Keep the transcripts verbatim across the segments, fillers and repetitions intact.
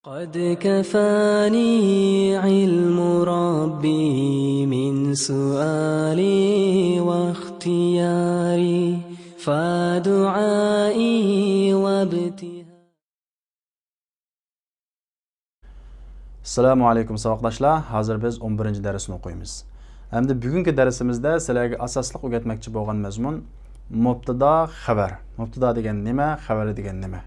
قد كفاني علم ربي من سؤالي واختياري، فدعائي وابتهالي. ئەسسالامۇ ئەلەيكۇم ساۋاقداشلار، ھازىر بىز ئون بىرىنچى دەرسنى ئوقۇيمىز. ھەمدە بۈگۈنكى دەرسىمىزدە سىلەرگە ئاساسلىق ئۆگەتمەكچى بولغان مەزمۇن مۇبتىدا، خەۋەر. مۇبتىدا دېگەن نېمە؟ خەۋەر دېگەن نېمە؟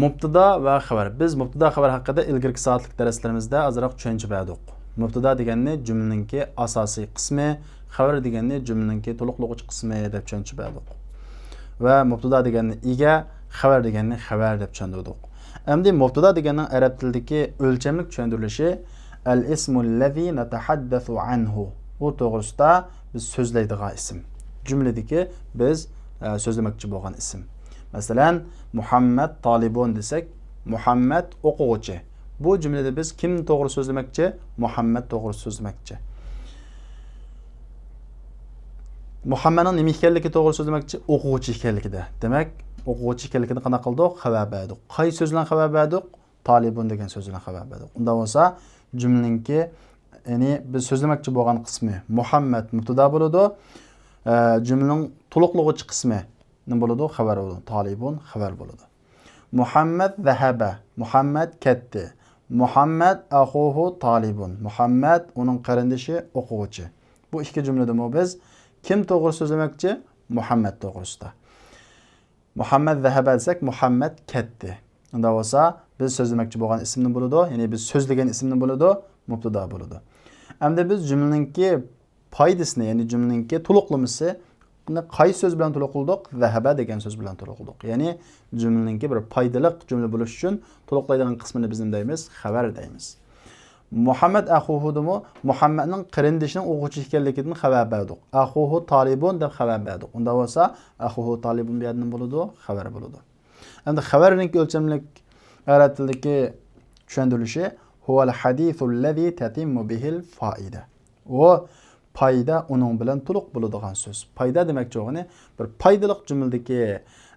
مۇبتىدا ۋە خەۋەر. بىز مۇبتىدا، خەۋەر ھەققىدە ئىلگىرىكى سائەتلىك دەرسلىرىمىزدە ئازراق چۈشەنچە بەردۇق. مۇبتىدا دېگەننى جۈملىنىڭكى ئاساسىي قىسمى، خەۋەر دېگەننى جۈملىنىڭكى تولۇقلىغۇچى قىسمى دەپ چۈشەنچە بەردۇق. ۋە مۇبتىدا دېگەننى ئىگە، خەۋەر دېگەننى خەۋەر دەپ چۈشەندۈردۇق. ئەمدى مۇبتىدا دېگەننىڭ ئەرەب تىلىدىكى ئۆلچەملىك چۈشەندۈرۈلۈشى الاسم الذي نتحدث عنه. ئۇ توغرىسىدا بىز سۆزلەيدىغان ئىسىم. جۈملىدىكى بىز، ئە، سۆزلىمەكچى بولغان ئىسىم. مەسىلەن، مۇھەممەد تالىبۇن دېسەك، مۇھەممەد ئوقۇغۇچى. بۇ جۈملىدە بىز كىم توغرا سۆزلىمەكچى؟ مۇھەممەد توغرا سۆزلىمەكچى. مۇھەممەدنىڭ نېمە ئىكەنلىكى توغرا سۆزلىمەكچى؟ ئوقۇغۇچى ئىكەنلىكىدە. دېمەك، ئوقۇغۇچى ئىكەنلىكىنى قانداق قىلدۇق؟ خەۋەر بەردۇق. قايسى سۆز بىلەن خەۋەر بەردۇق؟ تالىبۇن دېگەن سۆز بىلەن خەۋەر بەردۇق. ئۇنداق بولسا، جۈملىنىڭكى، يەنى بىز سۆزلىمەكچى بولغان قىسمى مۇھەممەد مۇبتىدا بولىدۇ. ئە، جۈملىنىڭ تولۇقلىغۇچى قىسمى نېمە بولىدۇ؟ خەۋەر بولىدۇ. تالىبۇن خەۋەر بولىدۇ. مۇھەممەد زەھەبە. مۇھەممەد كەتتى. مۇھەممەد ئەخۇھۇ تالىبۇن. مۇھەممەد ئۇنىڭ قېرىندىشى ئوقۇغۇچى. بۇ ئىككى جۈملىدىمۇ بىز كىم توغرا سۆزلىمەكچى؟ مۇھەممەد توغرىسىدا. مۇھەممەد زەھەبە دېسەك، مۇھەممەد كەتتى. ئۇنداق بولسا، بىز سۆزلىمەكچى بولغان ئىسىمنى بولىدۇ، يەنى بىز سۆزلىگەن ئىسىمنى بولىدۇ، مۇبتىدا بولىدۇ. ئەمدى بىز جۈملىنىڭكى پايدىسىنى، يەنى جۈملىنىڭكى تولۇقلىمىسىنى قايسى سۆز بىلەن تولۇقلىدۇق؟ زەھەبە دېگەن سۆز بىلەن تولۇقلىدۇق. يەنى جۈملىنىڭكى بىر پايدىلىق جۈملە بولۇش ئۈچۈن تولۇقلايدىغان قىسمىنى بىز نېمە دەيمىز؟ خەۋەر دەيمىز. مۇھەممەد ئەخۇھۇدىمۇ مۇھەممەدنىڭ قېرىندىشىنىڭ ئوقۇغۇچى ئىكەنلىكىدىن خەۋەر بەردۇق. ئەخۇھۇ تالىبۇن دەپ خەۋەر بەردۇق. ئۇنداق بولسا، ئەخۇھۇ تالىبۇن بۇ يەردە نېمە بولىدۇ؟ خەۋەر بولىدۇ. ئەمدى خەۋەرنىڭكى ئۆلچەملىك ئەرەب تىلىدىكى چۈشەندۈرۈلۈشى، هو الحديث الذي تتم به الفائدة. ئۇ پايدا ئۇنىڭ بىلەن تولۇق بولىدىغان سۆز. پايدا دېمەكچى بولغىنى بىر پايدىلىق جۈملىدىكى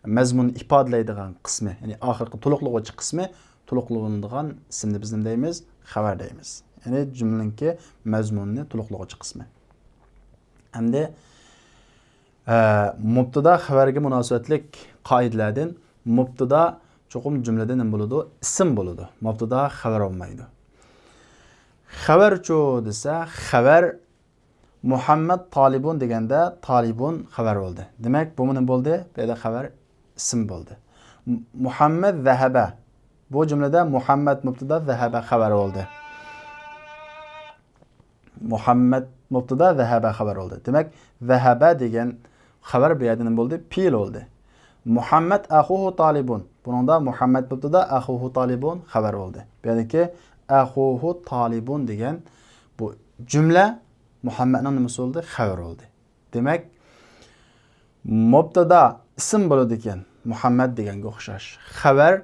مەزمۇننى ئىپادىلەيدىغان قىسمى، يەنى ئاخىرقى تولۇقلىغۇچى قىسمى، تولۇقلىنىدىغان ئىسىمنى بىز نېمە دەيمىز؟ خەۋەر دەيمىز. يەنى جۈملىنىڭكى مەزمۇنىنى تولۇقلىغۇچى قىسمى. ئەمدى، ئە، مۇبتىدا خەۋەرگە مۇناسىۋەتلىك قائىدىلەردىن مۇبتىدا چوقۇم جۈملىدە نېمە بولىدۇ؟ ئىسىم بولىدۇ. مۇبتىدا خەۋەر بولمايدۇ. خەۋەرچۇ دېسە، خەۋەر مۇھەممەد تالىبۇن دېگەندە تالىبۇن خەۋەر بولدى. دېمەك، بۇمۇ نېمە بولدى؟ بۇ يەردە خەۋەر ئىسىم بولدى. م-، مۇھەممەد زەھەبە. بۇ جۈملىدە مۇھەممەد مۇبتىدا، زەھەبە خەۋەر بولدى. مۇھەممەد مۇبتىدا، زەھەبە خەۋەر بولدى. دېمەك، زەھەبە دېگەن خەۋەر بۇ يەردە نېمە بولدى؟ پېئىل بولدى. مۇھەممەد ئەخۇھۇ تالىبۇن. بۇنىڭدا مۇھەممەد مۇبتىدا، ئەخۇھۇ تالىبۇن خەۋەر بولدى. بۇ يەردىكى ئەخۇھۇ تالىبۇن دېگەن بۇ جۈملە مۇھەممەدنىڭ نېمىسى بولدى؟ خەۋىرى بولدى. دېمەك، مۇبتىدا ئىسىم بولىدىكەن، مۇھەممەد دېگەنگە ئوخشاش. خەۋەر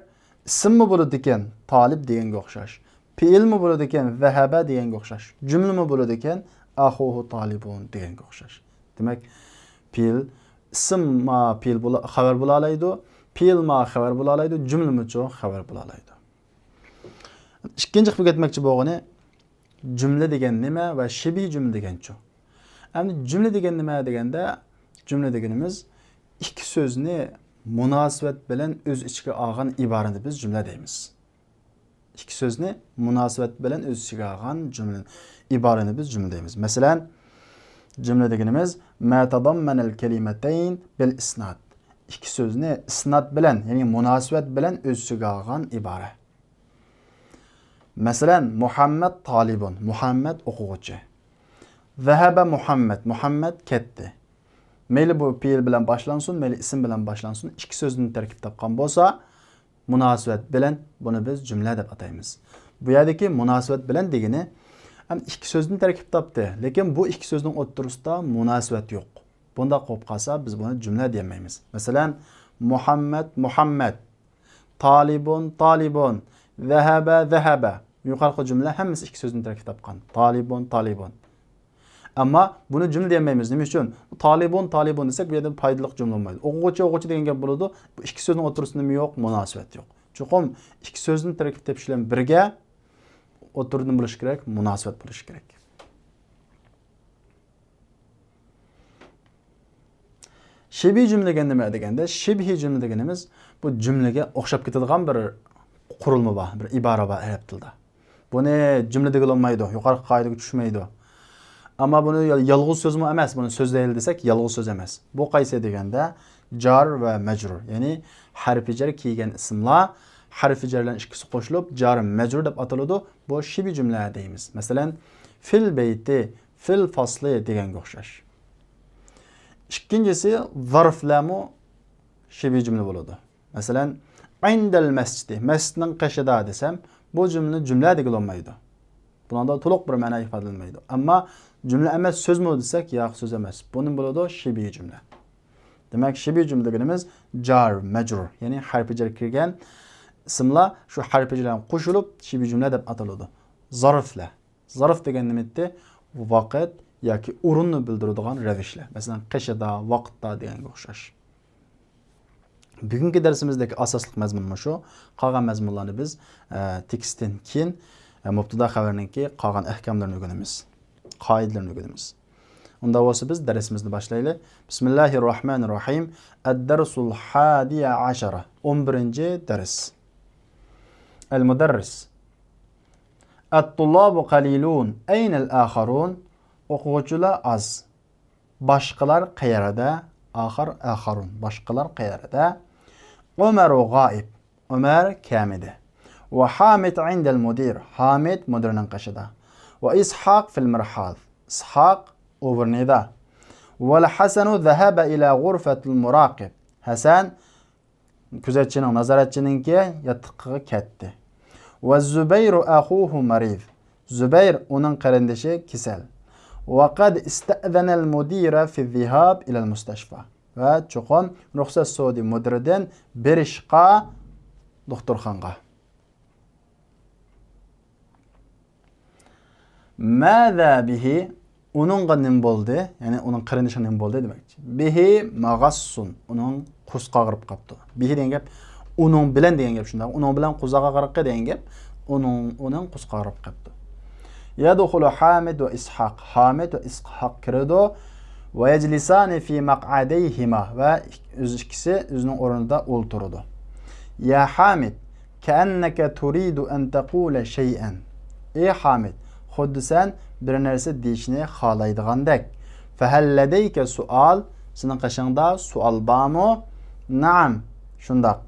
ئىسىممۇ بولىدىكەن، تالىب دېگەنگە ئوخشاش. پېئىلمۇ بولىدىكەن، زەھەبە دېگەنگە ئوخشاش. جۈملىمۇ بولىدىكەن، ئەخۇھۇ تالىبۇن دېگەنگە ئوخشاش. دېمەك، پېئىل، ئىسىم ما پېئىل بولا-، خەۋەر بولالايدۇ، پېئىل ما خەۋەر بولالايدۇ، جۈملىمۇچۇ خەۋەر بولالايدۇ. ئىككىنچى قىلىپ ئۆگەتمەكچى بولغىنى جۈملە دېگەن نېمە ۋە شىبىھ جۈملە دېگەنچۇ؟ ئەمدى جۈملە دېگەن نېمە دېگەندە، جۈملە دېگىنىمىز ئىككى سۆزنى مۇناسىۋەت بىلەن ئۆز ئىچىگە ئالغان ئىبارىنى بىز جۈملە دەيمىز. ئىككى سۆزنى مۇناسىۋەت بىلەن ئۆز ئىچىگە ئالغان جۈملە، ئىبارىنى بىز جۈملە دەيمىز. مەسىلەن، جۈملە دېگىنىمىز ما تضمن الكلمتين بالإسناد. ئىككى سۆزنى ئىسناد بىلەن، يەنى مۇناسىۋەت بىلەن ئۆز ئىچىگە ئالغان ئىبارە. مەسىلەن، مۇھەممەد تالىبۇن، مۇھەممەد ئوقۇغۇچى. زەھەبە مۇھەممەد، مۇھەممەد كەتتى. مەيلى بۇ پېئىل بىلەن باشلانسۇن، مەيلى ئىسىم بىلەن باشلانسۇن، ئىككى سۆزدىن تەركىب تاپقان بولسا، مۇناسىۋەت بىلەن بۇنى بىز جۈملە دەپ ئاتايمىز. بۇ يەردىكى مۇناسىۋەت بىلەن دېگىنى، ئەمدى ئىككى سۆزدىن تەركىب تاپتى، لېكىن بۇ ئىككى سۆزنىڭ ئوتتۇرىسىدا مۇناسىۋەت يوق. بۇنداق بولۇپ قالسا، بىز بۇنى جۈملە دېيەلمەيمىز. مەسىلەن، مۇھەممەد، مۇھەممەد. تالىبۇن، تالىبۇن. زەھەبە، زەھەبە. يۇقىرىقى جۈملە ھەممىسى ئىككى سۆزدىن تەركىب تاپقان. تالىبۇن، تالىبۇن. ئەمما بۇنى جۈملە دېيەلمەيمىز. نېمە ئۈچۈن؟ تالىبۇن، تالىبۇن دېسەك، بۇ يەردە پايدىلىق جۈملە بولمايدۇ. ئوقۇغۇچى، ئوقۇغۇچى دېگەن گەپ بولىدۇ. بۇ ئىككى سۆزنىڭ ئوتتۇرىسىدا نېمە يوق؟ مۇناسىۋەت يوق. چوقۇم ئىككى سۆزدىن تەركىب تېپىش بىلەن بىرگە ئوتتۇرىدىن بولۇشى كېرەك، مۇناسىۋەت بولۇشى كېرەك. شىبھىي جۈملە دېگەن نېمە دېگەندە، شىبھىي جۈملە دېگىنىمىز بۇ جۈملىگە ئوخشاپ كېتىدىغان بىر قۇرۇلما بار، بىر ئىبارە بار ئەرەب تىلىدا. بۇنى جۈملە دېگىلى بولمايدۇ، يۇقىرىقى قائىدىگە چۈشمەيدۇ. ئەمما بۇنى يال-، يالغۇز سۆزمۇ ئەمەس، بۇنى سۆزلەيلى دېسەك، يالغۇز سۆز ئەمەس. بۇ قايسى دېگەندە، جار ۋە مەجرۇر، يەنى ھەرپى جەر كىيگەن ئىسىملار، ھەرپى جەر بىلەن ئىككىسى قوشۇلۇپ، جار مەجرۇر دەپ ئاتىلىدۇ. بۇ شىبھىي جۈملە دەيمىز. مەسىلەن، فىل بەيتى، فىل فاسلى دېگەنگە ئوخشاش. ئىككىنچىسى، زارفلارمۇ شىبھىي جۈملە بولىدۇ. مەسىلەن، ئىندەل مەسجىدى، مەسچىتنىڭ قېشىدا دېسەم، بۇ جۈملىنى جۈملە دېگىلى بولمايدۇ. بۇنىڭدا تولۇق بىر مەنا ئىپادىلەنمەيدۇ. ئەمما جۈملە ئەمەس سۆزمۇ دېسەك، ياق، سۆز ئەمەس. بۇ نېمە بولىدۇ؟ شىبھىي جۈملە. دېمەك، شىبھىي جۈملە دېگىنىمىز جار، مەجرۇر، يەنى ھەرپى جەر كىرگەن ئىسىملار شۇ ھەرپى جەر بىلەن قوشۇلۇپ شىبھىي جۈملە دەپ ئاتىلىدۇ. زارفلار. زارف دېگەن نېمە ئىدى؟ ۋاقىت ياكى ئورۇننى بىلدۈرىدىغان رەۋىشلەر. مەسىلەن، قېشىدا، ۋاقىتتا دېگەنگە ئوخشاش. بۈگۈنكى دەرسىمىزدىكى ئاساسلىق مەزمۇن مۇشۇ. قالغان مەزمۇنلارنى بىز، ئە، تېكىستتىن كېيىن، ئە، مۇبتەدا خەۋەرنىڭكى قالغان ئەھكاملىرىنى ئۆگىنىمىز، قائىدىلىرىنى ئۆگىنىمىز. ئۇنداق بولسا بىز دەرسىمىزنى باشلايلى. بىسمىللاھىررەھمانىررەھىم. ئەددەرسۇل ھادىيە ئەشەرە. ئون بىرىنچى دەرس. ئەل مۇدەررىس. ئەتتۇللابۇ قەلىلۇن، ئەينەل ئاخارۇن؟ ئوقۇغۇچىلار ئاز. باشقىلار قەيەردە؟ ئاخار، ئاخارۇن. باشقىلار قەيەردە؟ ئۆمەرۇ غائىب. ئۆمەر كەلمىدى. ۋە ھامىد ئىندەل مۇدىر. ھامىد مۇدىرنىڭ قېشىدا. ۋە ئىسھاق فىل مىرھاز. ئىسھاق ئوبورنىدا. ۋەل ھەسەنۇ زەھەبە ئىلە غۇرفەتىل مۇراقىب. ھەسەن كۆزەتچىنىڭ، نازارەتچىنىڭكى ياتىقىغا كەتتى. ۋە زۇبەيرۇ ئەخۇھۇ مەرىز. زۇبەير، ئۇنىڭ قېرىندىشى كېسەل. ۋە قەد ئىستەئزەنەل مۇدىرە فىززىھاب ئىلەل مۇستەشفا. ۋە چوقۇم رۇخسەت سورىدى مۇدىردىن بېرىشقا دوختۇرخانىغا. ماذا به؟ ئۇنىڭغا نېمە بولدى؟ يەنى ئۇنىڭ قېرىندىشىغا نېمە بولدى دېمەكچى. به مغص، ئۇنىڭ قورسىقى ئاغرىپ قاپتۇ. به دېگەن گەپ ئۇنىڭ بىلەن دېگەن گەپ، شۇنداق. ئۇنىڭ بىلەن قورساق ئاغرىقى دېگەن گەپ. ئۇنىڭ، ئۇنىڭ قورسىقى ئاغرىپ قاپتۇ. يەدخۇلۇ ھامىد ۋە ئىسھاق. ھامىد ۋە ئىسھاق كىرىدۇ. ۋە يەجلىسانى فى مەقئەدەيھىما. ۋە ئۆز ئىككىسى ئۆزىنىڭ ئورنىدا ئولتۇرىدۇ. يا ھامىد، كەئەننەكە تۇرىدۇ ئەن تەقۇلە شەيئەن. ئەي ھامىد، خۇددى سەن بىر نەرسە دېيىشنى خالايدىغاندەك. فەھەل لەدەيكە سۇئال؟ سېنىڭ قېشىڭدا سوئال بارمۇ؟ نەئەم، شۇنداق.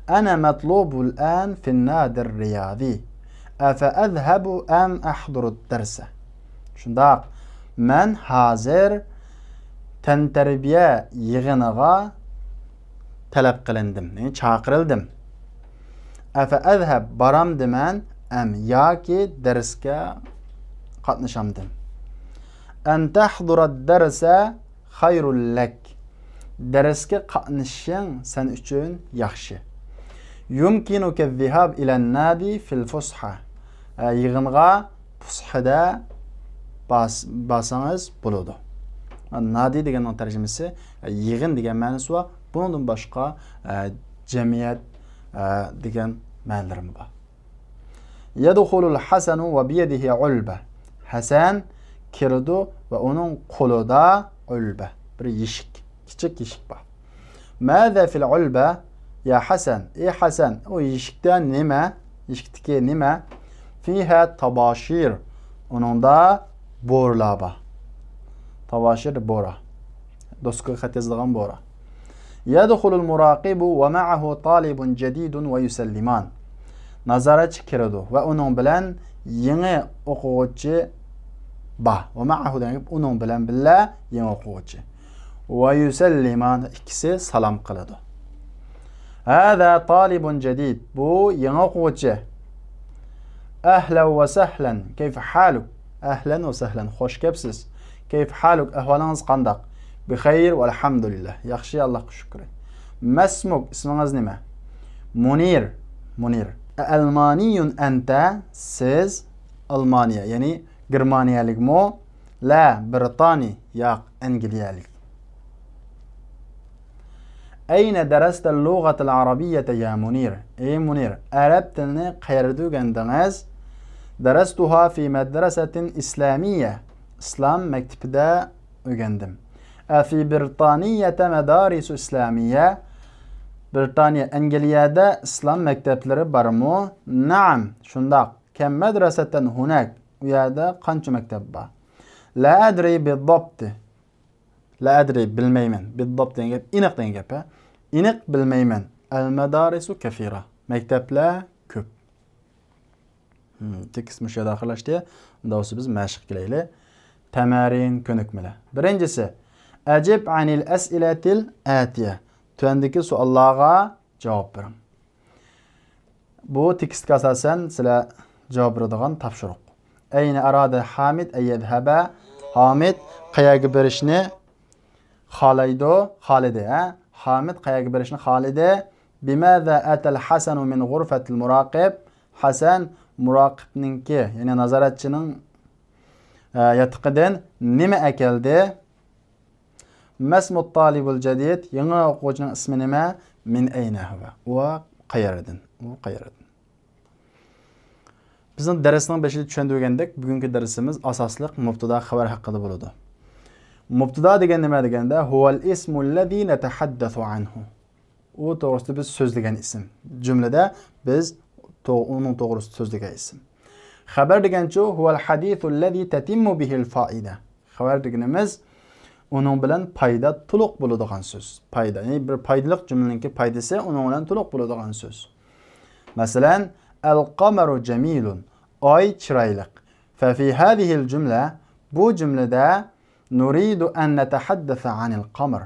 ئەنە مەتلۇبۇل ئان فىن نادىر رىيازى. ئەفە ئەزھەبۇ ئەم ئەھدۇرۇد دەرسە؟ شۇنداق. مەن ھازىر تەنتەربىيە يىغىنىغا تەلەپ قىلىندىم، يەنى چاقىرىلدىم. ئەفە ئەزھەب، بارامدىمەن، ئەم، ياكى دەرسكە قاتنىشامدىم؟ ئەن تەھدۇرەد دەرسە خەيرۇل لەك. دەرسكە قاتنىشىشىڭ سەن ئۈچۈن ياخشى. يۇمكىنۇكە زىھاب ئىلەن نادى فىل فۇسھە. ئە، يىغىنغا پۇسھەدە باس-، بارسىڭىز بولىدۇ. نادى دېگەننىڭ تەرجىمىسى، ئە، يىغىن دېگەن مەنىسى بار. بۇنىڭدىن باشقا، ئە، جەمئىيەت، ئە، دېگەن مەنىلىرىمۇ بار. يەدخۇلۇل ھەسەنۇ ۋە بىيەدىھى ئۇلبە. ھەسەن كىرىدۇ ۋە ئۇنىڭ قولىدا ئۇلبە، بىر يېشىك، كىچىك يېشىك بار. ماذا فىل ئۇلبە؟ يا ھەسەن، ئەي ھەسەن، ئۇ يېشىكتە نېمە؟ يېشىكتىكى نېمە؟ فىھە تاباشىر، ئۇنىڭدا بورىلار بار. تاباشىر، بورا. دوسكىغا خەت يازىدىغان بورا. يەدخۇلۇل مۇراقىبۇ ۋە مەئەھۇ تالىبۇن جەدىدۇن ۋە يۇسەللىمان. نازارەتچى كىرىدۇ ۋە ئۇنىڭ بىلەن يېڭى ئوقۇغۇچى بار. ۋە مەئەھۇ دېگەن گەپ ئۇنىڭ بىلەن بىللە يېڭى ئوقۇغۇچى. ۋە يۇسەللىمان، ئىككىسى سالام قىلىدۇ. ھازا تالىبۇن جەدىد، بۇ يېڭى ئوقۇغۇچى. ئەھلەن ۋە سەھلەن، كەيف ھالۇك؟ ئەھلەن ۋە سەھلەن، خوش كەپسىز. كەيف ھالۇك، ئەھۋالىڭىز قانداق؟ بىخەير ۋەلھەمدۇلىللا، ياخشى، ئاللاغا شۈكرى. مەسمۇك، ئىسمىڭىز نېمە؟ مۇنىر، مۇنىر. ئەلمانىيۇن ئەنتە، سىز ئالمانىيە، يەنى گېرمانىيەلىكمۇ؟ لا، برىتانى، ياق، ئەنگلىيەلىك. أين درست اللغة العربية يا منير؟ ئەي مۇنىر، ئەرەب تىلىنى قەيەردە ئۆگەندىڭىز؟ درستها في مدرسة إسلامية، ئىسلام مەكتىپىدە ئۆگەندىم. أفي بريطانية مدارس إسلامية؟ بىرىتانىيە، ئەنگلىيەدە ئىسلام مەكتەپلىرى بارمۇ؟ نعم، شۇنداق. كم مدرسة هناك؟ ئۇ يەردە قانچە مەكتەپ بار؟ لا أدري بالضبط. لا أدري، بىلمەيمەن. بالضبط دېگەن گەپ ئېنىق دېگەن گەپ، ھە؟ ئېنىق بىلمەيمەن. المدارس كثيرة، مەكتەپلەر كۆپ. تېكىست مۇشۇ يەردە ئاخىرلاشتى. ئۇنداق بولسا بىز مەشىققە كېلەيلى. تەمەرىن، كۆنۈكمىلەر. بىرىنچىسى، أجب عن الأسئلة الآتية. تۆۋەندىكى سوئاللارغا جاۋاب بېرىڭ. بۇ تېكىستكە ئاساسەن سىلەر جاۋاب بېرىدىغان تاپشۇرۇق. أين أراد حامد أن يذهب؟ ھامىد قەيەرگە بېرىشنى خالايدۇ؟ خالىدى، ھە؟ ھامىد قەيەرگە بېرىشنى خالىدى؟ بماذا أتى الحسن من غرفة المراقب؟ ھەسەن مۇراقىبنىڭكى، يەنى نازارەتچىنىڭ، ئە، ياتىقىدىن نېمە ئەكەلدى؟ ما اسم الطالب الجديد؟ يېڭى ئوقۇغۇچىنىڭ ئىسمى نېمە؟ من أين هو؟ ئۇ قەيەردىن؟ ئۇ قەيەردىن؟ بىزنىڭ دەرسنىڭ بېشىدا چۈشەندۈرگەندەك، بۈگۈنكى دەرسىمىز ئاساسلىق مۇبتىدا خەۋەر ھەققىدە بولىدۇ. مۇبتىدا دېگەن نېمە دېگەندە، هو الاسم الذي نتحدث عنه. ئۇ توغرىسىدا بىز سۆزلىگەن ئىسىم. جۈملىدە بىز تو-، ئۇنىڭ توغرىسىدا سۆزلىگەن ئىسىم. خەۋەر دېگەنچۇ، هو الحديث الذي تتم به الفائدة. خەۋەر دېگىنىمىز ئۇنىڭ بىلەن پايدا تولۇق بولىدىغان سۆز. پايدا، يەنى بىر پايدىلىق جۈملىنىڭكى پايدىسى ئۇنىڭ بىلەن تولۇق بولىدىغان سۆز. مەسىلەن، القمر جميل، ئاي چىرايلىق. ففي هذه الجملة، بۇ جۈملىدە نريد أن نتحدث عن القمر.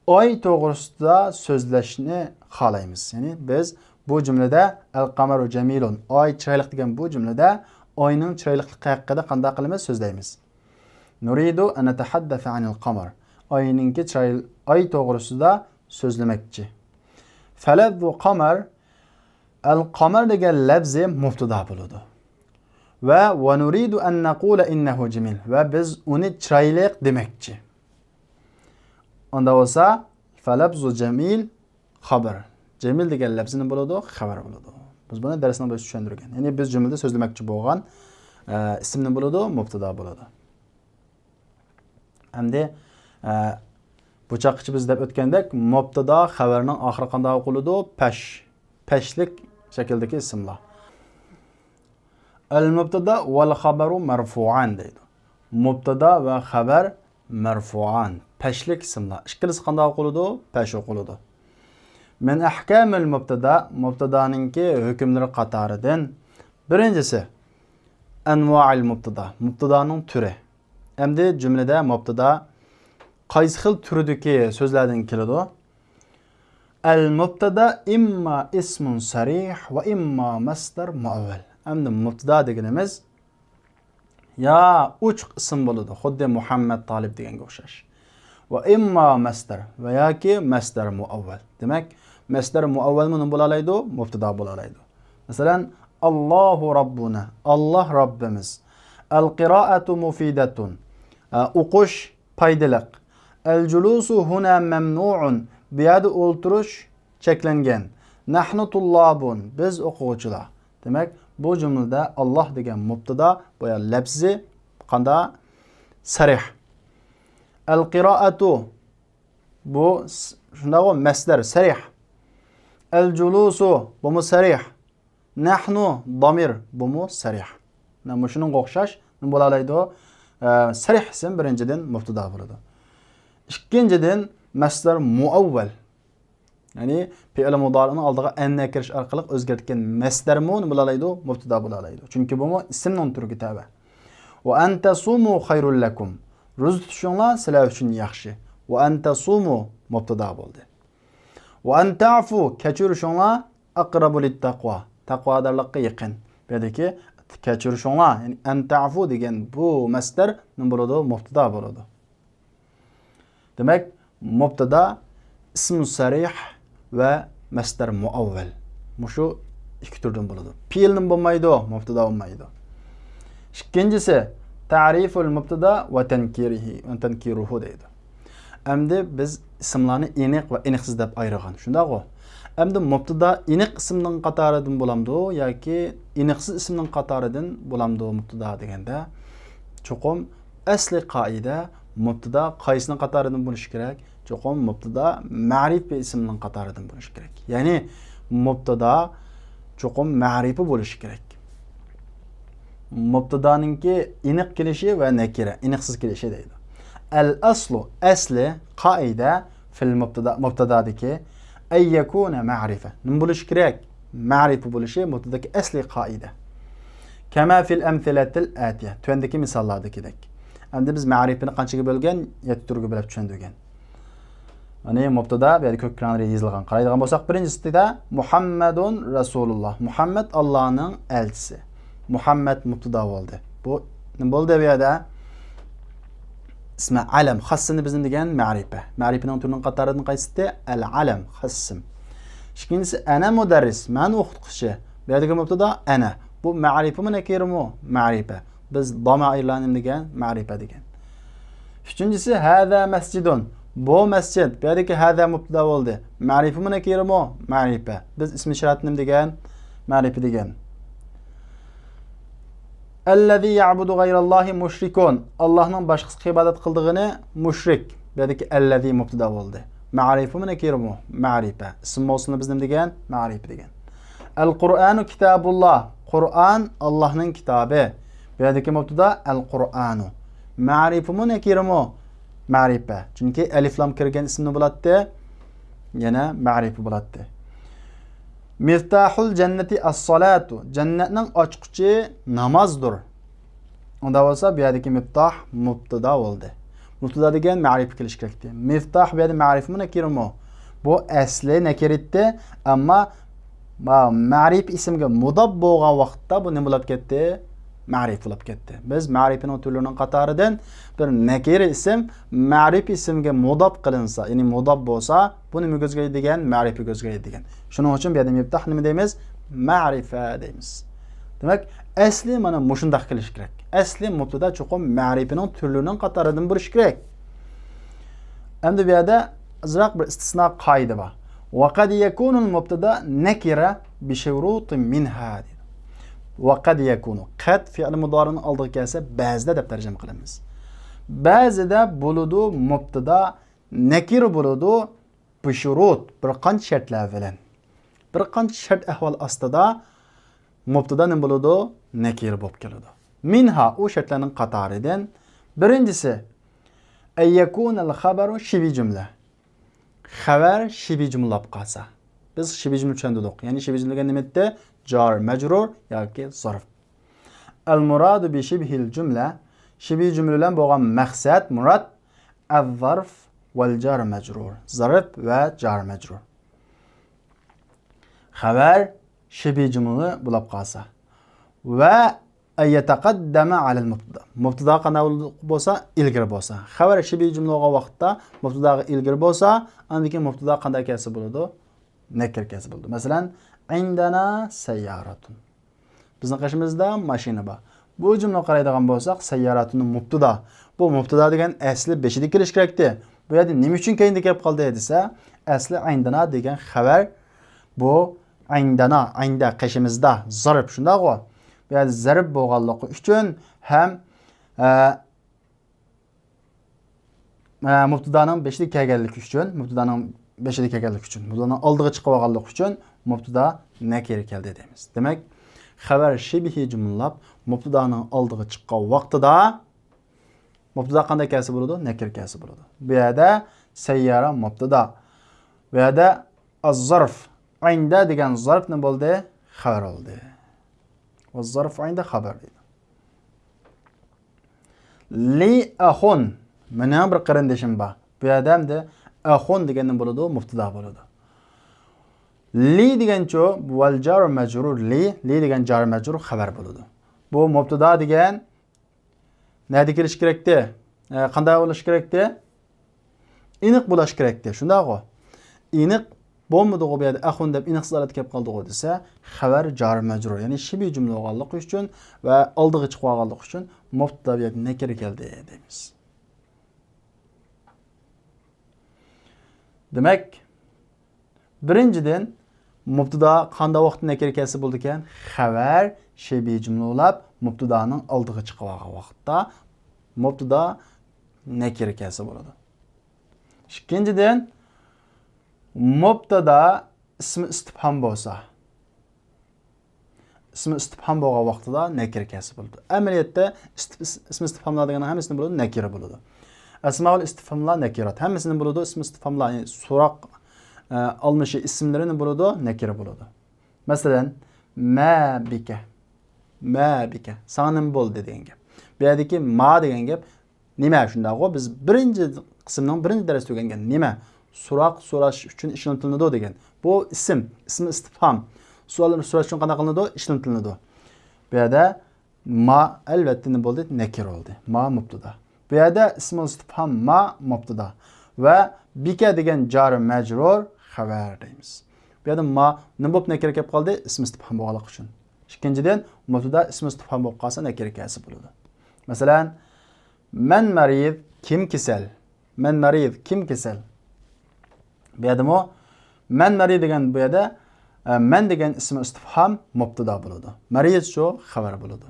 ئاي توغرىسىدا سۆزلەشنى خالايمىز. يەنى بىز بۇ جۈملىدە القمر جميل، ئاي چىرايلىق دېگەن بۇ جۈملىدە ئاينىڭ چىرايلىقلىقى ھەققىدە قانداق قىلىمىز؟ سۆزلەيمىز. نريد أن نتحدث عن القمر. ئاينىڭكى چىراي-، ئاي توغرىسىدا سۆزلىمەكچى. فلفظ قمر، القمر دېگەن لەپزى مۇبتىدا بولىدۇ. ۋە ونريد أن نقول إنه جميل. ۋە بىز ئۇنى چىرايلىق دېمەكچى. ئۇنداق بولسا، فلفظ جميل خبر. جەمىل دېگەن لەپزى نېمە بولىدۇ؟ خەۋەر بولىدۇ. بىز بۇنى دەرسنىڭ بېشىدا چۈشەندۈرگەن. يەنى بىز جۈملىدە سۆزلىمەكچى بولغان، ئە، ئىسىم نېمە بولىدۇ؟ مۇبتىدا بولىدۇ. ئەمدى، ئە، بۇ چاغقىچە بىز دەپ ئۆتكەندەك، مۇبتىدا خەۋەرنىڭ ئاخىرى قانداق ئوقۇلىدۇ؟ پەش. پەشلىك شەكىلدىكى ئىسىملار. المبتدا والخبر مرفوعان دەيدۇ. مۇبتىدا ۋە خەۋەر مەرفۇئان، پەشلىك ئىسىملار. ئىككىلىسى قانداق ئوقۇلىدۇ؟ پەش ئوقۇلىدۇ. من أحكام المبتدا، مۇبتىدانىڭكى ھۆكۈملىرى قاتارىدىن بىرىنچىسى، أنواع المبتدا، مۇبتىدانىڭ تۈرى. ئەمدى جۈملىدە مۇبتىدا قايسى خىل تۈردىكى سۆزلەردىن كېلىدۇ؟ المبتدا إما اسم صريح وإما مصدر مؤول. ئەمدى مۇبتىدا دېگىنىمىز يا ئوچۇق ئىسىم بولىدۇ، خۇددى مۇھەممەد تالىپ دېگەنگە ئوخشاش. وإما مەسدەر ۋە ياكى مەسدەر مۇئەۋۋەل. دېمەك، مەسدەر مۇئەۋۋەلمۇ نېمە بولالايدۇ؟ مۇبتىدا بولالايدۇ. مەسىلەن، الله ربنا، ئاللاھ رەببىمىز. القراءة مفيدة، ئە، ئوقۇش پايدىلىق. الجلوس هنا ممنوع، بۇ يەردە ئولتۇرۇش چەكلەنگەن. نحن طلاب، بىز ئوقۇغۇچىلار. دېمەك، بۇ جۈملىدە ئاللاھ دېگەن مۇبتىدا، بۇ يەر لەپزى قاندا؟ سەرىھ. القراءة، بۇ س-، شۇنداقغۇ، مەسدەر، سەرىھ. الجلوس، بۇمۇ سەرىھ. نحن، دامىر، بۇمۇ سەرىھ. مانا مۇشۇنىڭغا ئوخشاش نېمە بولالايدۇ؟ ئە، سەرىھ ئىسىم بىرىنچىدىن مۇبتىدا بولىدۇ. ئىككىنچىدىن، مەسدەر مۇئەۋۋەل. يەنى پېئىل مۇدارىئنىڭ ئالدىغا ئەننە كىرىش ئارقىلىق ئۆزگەرتكەن مەسدەرمۇ نېمە بولالايدۇ؟ مۇبتىدا بولالايدۇ. چۈنكى بۇمۇ ئىسىمنىڭ تۈرىگە تەۋە. وأن تصوموا خير لكم. روزا تۇتۇشۇڭلار سىلەر ئۈچۈن ياخشى. وأن تصوموا مۇبتىدا بولدى. وأن تعفوا، كەچۈرۈشۈڭلار، أقرب للتقوى، تەقۋادارلىققا يېقىن. بۇ يەردىكى كەچۈرۈشۈڭلار، يەنى أن تعفوا دېگەن بۇ مەسدەر نېمە بولىدۇ؟ مۇبتىدا بولىدۇ. دېمەك، مۇبتىدا ئىسمۇ سەرىھ ۋە مەسدەر مۇئەۋۋەل. مۇشۇ ئىككى تۈردىن بولىدۇ. پېئىلمۇ بولمايدۇ، مۇبتىدا بولمايدۇ. ئىككىنچىسى، تەرىفۇل مۇبتىدا ۋە تەنكىرىھى، ۋە تەنكىرۇھۇ دەيدۇ. ئەمدى بىز ئىسىملارنى ئېنىق ۋە ئېنىقسىز دەپ ئايرىغان، شۇنداقغۇ؟ ئەمدى مۇپتىدا ئېنىق ئىسىمنىڭ قاتارىدىن بولامدۇ ياكى ئېنىقسىز ئىسىمنىڭ قاتارىدىن بولامدۇ مۇپتىدا دېگەندە، چوقۇم ئەسلى قائىدە مۇپتىدا قايسىنىڭ قاتارىدىن بولۇشى كېرەك؟ چوقۇم مۇپتىدا مەرىپە ئىسىمنىڭ قاتارىدىن بولۇشى كېرەك. يەنى مۇپتىدا چوقۇم مەرىپە بولۇشى كېرەك. مۇپتىدانىڭكى ئېنىق كېلىشى ۋە نەكىرە، ئېنىقسىز كېلىشى دەيدۇ. ئەل ئەسلۇ، ئەسلى، قائىدە، فىل مۇپتىدا، مۇپتىدادىكى، ئەن يەكۇنە مەرىفە. نېمە بولۇشى كېرەك؟ مەرىپە بولۇشى مۇپتىدىدىكى ئەسلى قائىدە. كەما فىل ئەمسىلەتىل ئەتىيە. تۆۋەندىكى مىساللاردىكىدەك. ئەمدى بىز مەرىپىنى قانچىگە بۆلگەن؟ يەتتە تۈرگە بۆلۈپ چۈشەندۈرگەن. يەنى مۇپتىدا، بۇ يەردە كۆك رەڭدە يېزىلغان. قارايدىغان بولساق، بىرىنچىسىدە مۇھەممەدۇن رەسۇلۇللا. مۇھەممەد ئاللانىڭ ئەلچىسى. مۇھەممەد مۇپتىدا بولدى. بۇ نېمە بولدى بۇ يەردە؟ ئىسمى ئەلەم. خاسسىنى بىز نېمە دېگەن؟ مەرىپە. مەرىپىنىڭ تۈرىنىڭ قاتارىدىن قايسىسى؟ ئەل ئەلەم، خاسسىم. ئىككىنچىسى، ئەنە مۇدەررىس، مەن ئوقۇتقۇچى. بۇ يەردىكى مۇپتىدا ئەنە. بۇ مەرىپىمۇ نەكىرىمۇ؟ مەرىپە. بىز دامائىرلارنى نېمە دېگەن؟ مەرىپە دېگەن. ئۈچىنچىسى، ھەزا مەسجىدۇن. بۇ مەسجىد. بۇ يەردىكى ھەزا مۇپتىدا بولدى. مەرىپىمۇ نەكىرىمۇ؟ مەرىپە. بىز ئىسمى ئىشارەتنى نېمە دېگەن؟ مەرىپە دېگەن. ئەللەزى يەئبۇدۇ غەيراللاھى مۇشرىكۇن. ئاللاھنىڭ باشقىسىغا ئىبادەت قىلىدىغىنى مۇشرىك. بۇ يەردىكى ئەللەزى مۇپتىدا بولدى. مەرىپىمۇ نەكىرىمۇ؟ مەرىپە. ئىسىم بولسىمۇ بىز نېمە دېگەن؟ مەرىپە دېگەن. ئەل قۇرئانۇ كىتابۇللا. قۇرئان ئاللاھنىڭ كىتابى. بۇ يەردىكى مۇپتىدا ئەل قۇرئانۇ. مەرىپىمۇ نەكىرىمۇ؟ مەرىپە. چۈنكى ئەلىف لام كىرگەن ئىسىم نېمە بولاتتى؟ يەنە مەرىپە بولاتتى. مىفتاھۇل جەننەتى ئەسسالاتۇ. جەننەتنىڭ ئاچقۇچى نامازدۇر. ئۇندا بولسا بۇ يەردىكى مىفتاھ مۇپتىدا بولدى. مۇپتىدا دېگەن مەرىپە كېلىشى كېرەكتى. مىفتاھ بۇ يەردە مەرىپىمۇ نەكىرىمۇ؟ بۇ ئەسلى نەكىرىتتى، ئەمما ما-، مەرىپە ئىسىمگە مۇداپ بولغان ۋاقىتتا بۇ نېمە بولۇپ كەتتى؟ مەرىپە بولۇپ كەتتى. بىز مەرىپىنىڭ تۈرلىرىنىڭ قاتارىدىن بىر نەكىرە ئىسىم مەرىپە ئىسىمگە مۇداپ قىلىنسا، يەنى مۇداپ بولسا، بۇ نېمە كۆزگە دېگەن؟ مەرىپە كۆزگە دېگەن. شۇنىڭ ئۈچۈن بۇ يەردە مىفتاھ نېمە دەيمىز؟ مەرىپە دەيمىز. دېمەك، ئەسلى مانا مۇشۇنداق كېلىشى كېرەك. ئەسلى مۇپتىدا چوقۇم مەرىپىنىڭ تۈرلىرىنىڭ قاتارىدىن بولۇشى كېرەك. ئەمدى بۇ يەردە ئازراق بىر ئىستىسنا قائىدە بار. ۋەقەد يەكۇنۇل مۇپتىدا نەكىرە بىشۇرۇتى مىنھا دەيدۇ. ۋەقەد يەكۇنۇ. قەد فېئىل مۇدارىنىڭ ئالدىغا كەلسە بەزىدە دەپ تەرجىمە قىلىمىز. بەزىدە بولىدۇ مۇپتىدا نەكىرە بولىدۇ بىشۇرۇت، بىر قانچە شەرتلەر بىلەن. بىر قانچە شەرت ئەھۋال ئاستىدا مۇپتىدا نېمە بولىدۇ؟ نەكىرە بولۇپ كېلىدۇ. مىنھا، ئۇ شەرتلەرنىڭ قاتارىدىن بىرىنچىسى، ئەن يەكۇنەل خەبەرۇ شىبھى جۈملە. خەۋەر شىبھى جۈملە بولۇپ قالسا. بىز شىبھى جۈملە چۈشەندۈردۇق. يەنى شىبھى جۈملە دېگەن نېمە ئىدى؟ جار مەجرۇر ياكى زەرپ. ئەل مۇرادۇ بى شىبھىل جۈملە. شىبھى جۈملە بىلەن بولغان مەقسەت، مۇراد، ئەز زەرپ ۋەل جار مەجرۇر. زەرپ ۋە جار مەجرۇر. خەۋەر شىبھى جۈملە بولۇپ قالسا. ۋە ئەن يەتەقەددەمە ئەلەل مۇبتەدا. مۇبتەدا قانداق بولسا، ئىلگىرى بولسا. خەۋەر شىبھى جۈملە بولغان ۋاقىتتا مۇبتەداغا ئىلگىرى بولسا، ئاندىن كېيىن مۇبتەدا قانداق كەلسە بولىدۇ؟ نەكىر كەلسە بولىدۇ. مەسىلەن، ئىندەنا سەييارەتۇن. بىزنىڭ قېشىمىزدا ماشىنا بار. بۇ جۈملىگە قارايدىغان بولساق، سەييارەتۇننىڭ مۇبتىدا. بۇ مۇبتىدا دېگەن ئەسلى بېشىدا كېلىشى كېرەكتى. بۇ يەردە نېمە ئۈچۈن كەينىدە كېلىپ قالدى دېسە، ئەسلى ئىندەنا دېگەن خەۋەر، بۇ ئىندەنا، ئىندە قېشىمىزدا، زەرپ، شۇنداقغۇ؟ بۇ يەردە زەرپ بولغانلىقى ئۈچۈن ھەم، ئە، ئە، مۇبتىدانىڭ بېشىدا كەلگەنلىكى ئۈچۈن، مۇبتىدانىڭ بېشىدا كەلگەنلىكى ئۈچۈن، مۇبتىدانىڭ ئالدىغا چىقىۋالغانلىقى ئۈچۈن مۇبتىدا نەكىرە كەلدى دەيمىز. دېمەك، خەۋەر شىبھى جۈملىلەپ مۇبتىدانىڭ ئالدىغا چىققان ۋاقتىدا مۇبتىدا قانداق كەلسە بولىدۇ؟ نەكىرە كەلسە بولىدۇ. بۇ يەردە سەييارە مۇبتىدا. بۇ يەردە ئەز-زەرپ، ئىندە دېگەن زەرپ نېمە بولدى؟ خەۋەر بولدى. ۋە زەرپ ئىندە خەۋەر دەيدۇ. لى ئەخۇن، مېنىڭ بىر قېرىندىشىم بار. بۇ يەردە ئەمدى ئەخۇن دېگەن نېمە بولىدۇ؟ مۇبتىدا بولىدۇ. لى دېگەنچۇ؟ ۋەل جار مەجرۇر لى، لى دېگەن جار مەجرۇر خەۋەر بولىدۇ. بۇ مۇبتىدا دېگەن نەدە كېلىشى كېرەكتى؟ ئە، قانداق بولۇشى كېرەكتى؟ ئېنىق بولۇشى كېرەكتى، شۇنداقغۇ؟ ئېنىق بولمىدىغۇ بۇ يەردە ئەخۇن دەپ ئېنىقسىز ھالەتتە كېلىپ قالدىغۇ دېسە، خەۋەر جار مەجرۇر، يەنى شىبھى جۈملە بولغانلىقى ئۈچۈن ۋە ئالدىغا چىقىۋالغانلىقى ئۈچۈن مۇبتىدا بۇ يەردە نەكىرە كەلدى دەيمىز. دېمەك، بىرىنچىدىن، مۇبتىدا قانداق ۋاقىتتا نەكىرە كەلسە بولىدىكەن؟ خەۋەر شەبىھە جۈملە بولاپ، مۇبتىدانىڭ ئالدىغا چىقىۋالغان ۋاقىتتا مۇبتىدا نەكىرە كەلسە بولىدۇ. ئىككىنچىدىن، مۇبتىدا ئىسمى ئىستىپھام بولسا، ئىسمى ئىستىپھام بولغان ۋاقتىدا نەكىرە كەلسە بولىدۇ. ئەمەلىيەتتە ئىستىپ-، ئىس-، ئىسمى ئىستىپھاملار دېگەننىڭ ھەممىسىدىن بولىدۇ، نەكىرە بولىدۇ. ئەسمائۇل ئىستىپھاملار نەكىرات. ھەممىسىدىن بولىدۇ، ئىسمى ئىستىپھاملار، يەنى سوراق، ئە، ئالمىشى ئىسىملىرىدىن بولىدۇ، نەكىرە بولىدۇ. مەسىلەن، ما بىكە. ما بىكە. ساڭا نېمە بولدى دېگەن گەپ. بۇ يەردىكى ما دېگەن گەپ نېمە؟ شۇنداقغۇ، بىز بىرىنچى قىسىمنىڭ بىرىنچى دەرستە ئۆگەنگەن نېمە؟ سوراق سوراش ئۈچۈن ئىشلىتىلىدۇ دېگەن. بۇ ئىسىم، ئىسمى ئىستىپھام. سوئال سوراش ئۈچۈن قانداق قىلىنىدۇ؟ ئىشلىتىلىدۇ. بۇ يەردە ما، ئەلۋەتتە، نېمە بولدى؟ نەكىرە بولدى. ما مۇبتىدا. بۇ يەردە ئىسمۇل ئىستىپھام ما مۇبتىدا. ۋە بىكە دېگەن جار مەجرۇر خەۋەر دەيمىز. بۇ يەردە ما نېمە بولۇپ نەكىرە كەپ قالدى؟ ئىسمى ئىستىپھام بولغانلىقى ئۈچۈن. ئىككىنچىدىن، مۇبتىدا ئىسمى ئىستىپھام بولۇپ قالسا نەكىرە كەلسە بولىدۇ. مەسىلەن، مەن مەرىز، كىم كېسەل؟ مەن مەرىز، كىم كېسەل؟ بۇ يەردىمۇ مەن مەرىز دېگەن بۇ يەردە، ئە، مەن دېگەن ئىسمى ئىستىپھام مۇبتىدا بولىدۇ. مەرىزچۇ خەۋەر بولىدۇ.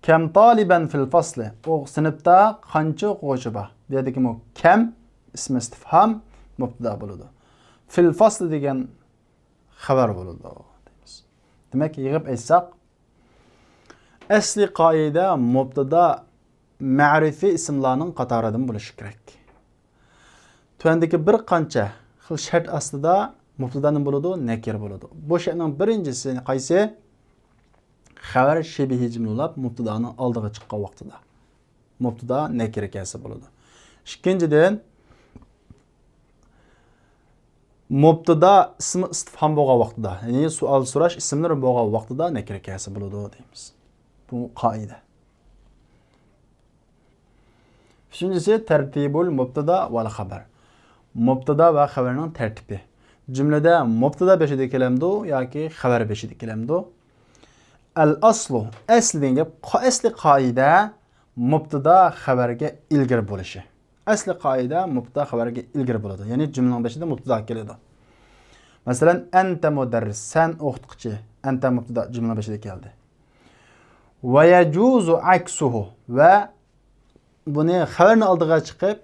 كەم تالىبەن فىل فەسلى. ئۇ سىنىپتا قانچە ئوقۇغۇچى بار؟ بۇ يەردىكى مۇ كەم ئىسمى ئىستىپھام مۇبتىدا بولىدۇ. فىل فەسلى دېگەن خەۋەر بولىدۇ دەيمىز. دېمەك، يىغىپ ئېيتساق، ئەسلى قائىدە مۇبتىدا مەرىپىي ئىسىملارنىڭ قاتارىدىن بولۇشى كېرەك. تۆۋەندىكى بىر قانچە خىل شەرت ئاستىدا مۇبتىدا نېمە بولىدۇ؟ نەكىرە بولىدۇ. بۇ شەرتنىڭ بىرىنچىسى قايسى؟ خەۋەر شەبىھە جۈملە بولاپ مۇبتىدانىڭ ئالدىغا چىققان ۋاقتىدا مۇبتىدا نەكىرە كەلسە بولىدۇ. ئىككىنچىدىن، مۇبتىدا ئىسمى ئىستىپھام بولغان ۋاقتىدا، يەنى سوئال سوراش ئىسىملىرى بولغان ۋاقتىدا نەكىرە كەلسە بولىدۇ دەيمىز. بۇ قائىدە. ئۈچىنچىسى، تەرتىبۇل مۇبتىدا ۋەل خەبەر. مۇبتىدا ۋە خەۋەرنىڭ تەرتىپى. جۈملىدە مۇبتىدا بېشىدا كېلەمدۇ ياكى خەۋەر بېشىدا كېلەمدۇ؟ ئەل ئەسلۇ، ئەسلى دېگەن گەپ، قا-، ئەسلى قائىدە مۇبتىدا خەۋەرگە ئىلگىرى بولۇشى. ئەسلى قائىدە مۇبتىدا خەۋەرگە ئىلگىرى بولىدۇ. يەنى جۈملىنىڭ بېشىدا مۇبتىدا كېلىدۇ. مەسىلەن، ئەنتە مۇدەررىس، سەن ئوقۇتقۇچى. ئەنتە مۇبتىدا جۈملىنىڭ بېشىدا كەلدى. ۋە يەجۇزۇ ئەكسۇھۇ. ۋە بۇنى خەۋەرنى ئالدىغا چىقىپ،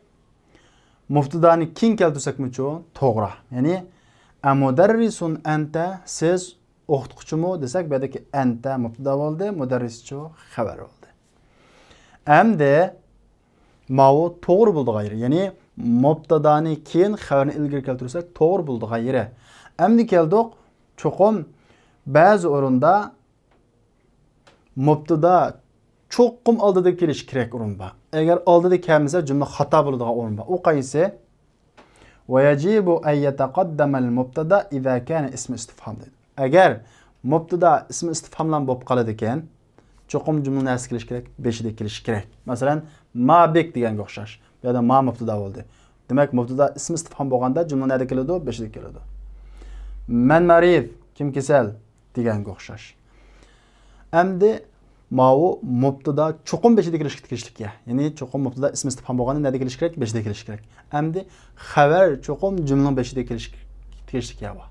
مۇبتىدانى كېيىن كەلتۈرسەكمۇچۇ توغرا. يەنى، ئەمۇدەررىسۇن ئەنتە، سىز ئوقۇتقۇچىمۇ دېسەك، بۇ يەردىكى ئەنتە مۇبتىدا بولدى، مۇدەررىسچۇ خەۋەر بولدى. ئەمدى ماۋۇ توغرا بولىدىغان يېرى. يەنى مۇبتىدانى كېيىن خەۋەرنى ئىلگىرى كەلتۈرسەك توغرا بولىدىغان يېرى. ئەمدى كەلدۇق، چوقۇم بەزى ئورۇندا مۇبتىدا چوقۇم ئالدىدا كېلىشى كېرەك ئورۇن بار. ئەگەر ئالدىدا كەلمىسە جۈملە خاتا بولىدىغان ئورۇن بار. ئۇ قايسى؟ ۋە يەجىبۇ ئەن يەتەقەددەمەل مۇبتەدا ئىزا كانە ئىسمى ئىستىفھام دەيدۇ. ئەگەر مۇبتىدا ئىسمى ئىستىفھام بىلەن بولۇپ قالىدىكەن، چوقۇم جۈملە نەرسە كېلىشى كېرەك، بېشىدا كېلىشى كېرەك. مەسىلەن، ما بىك دېگەنگە ئوخشاش. بۇ يەردە ما مۇبتىدا بولدى. دېمەك، مۇبتىدا ئىسمى ئىستىفھام بولغاندا جۈملە نەدە كېلىدۇ؟ بېشىدا كېلىدۇ. مەن مەرىز، كىم كېسەل؟ دېگەنگە ئوخشاش. ئەمدى ماۋۇ مۇبتىدا چوقۇم بېشىدا كېلىشكە تېگىشلىك يا. يەنى چوقۇم مۇبتىدا ئىسمى ئىستىفھام بولغاندا نەدە كېلىشى كېرەك؟ بېشىدا كېلىشى كېرەك. ئەمدى خەۋەر چوقۇم جۈملىنىڭ بېشىدا كېلىشكە تېگىشلىك يا بار.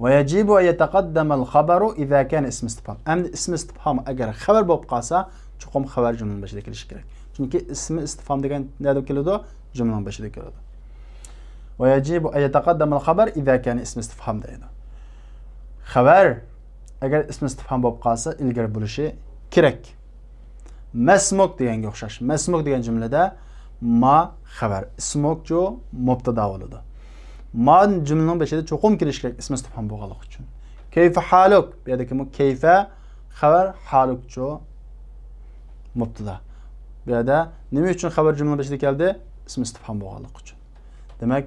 ۋە يەجىبۇ ئەن يەتەقەددەمەل خەبەرۇ ئىزا كانە ئىسمى ئىستىفھام. ئەمدى ئىسمى ئىستىفھام ئەگەر خەۋەر بولۇپ قالسا، چوقۇم خەۋەر جۈملىنىڭ بېشىدا كېلىشى كېرەك. چۈنكى ئىسمى ئىستىفھام دېگەن نەدە كېلىدۇ؟ جۈملىنىڭ بېشىدا كېلىدۇ. ۋە يەجىبۇ ئەن يەتەقەددەمەل خەبەر ئىزا كانە ئىسمى ئىستىفھام دەيدۇ. خەۋەر ئەگەر ئىسمى ئىستىفھام بولۇپ قالسا ئىلگىرى بولۇشى كېرەك. مەسمۇك دېگەنگە ئوخشاش. مەسمۇك دېگەن جۈملىدە ما خەۋەر، ئىسمۇكچۇ مۇبتىدا بولىدۇ. ما جۈملىنىڭ بېشىدا چوقۇم كېلىشى كېرەك، ئىسمى ئىستىفھام بولغانلىقى ئۈچۈن. كەيفە ھالۇك. بۇ يەردىكى مۇ كەيفە خەۋەر، ھالۇكچۇ مۇبتىدا. بۇ يەردە نېمە ئۈچۈن خەۋەر جۈملىنىڭ بېشىدا كەلدى؟ ئىسمى ئىستىفھام بولغانلىقى ئۈچۈن. دېمەك،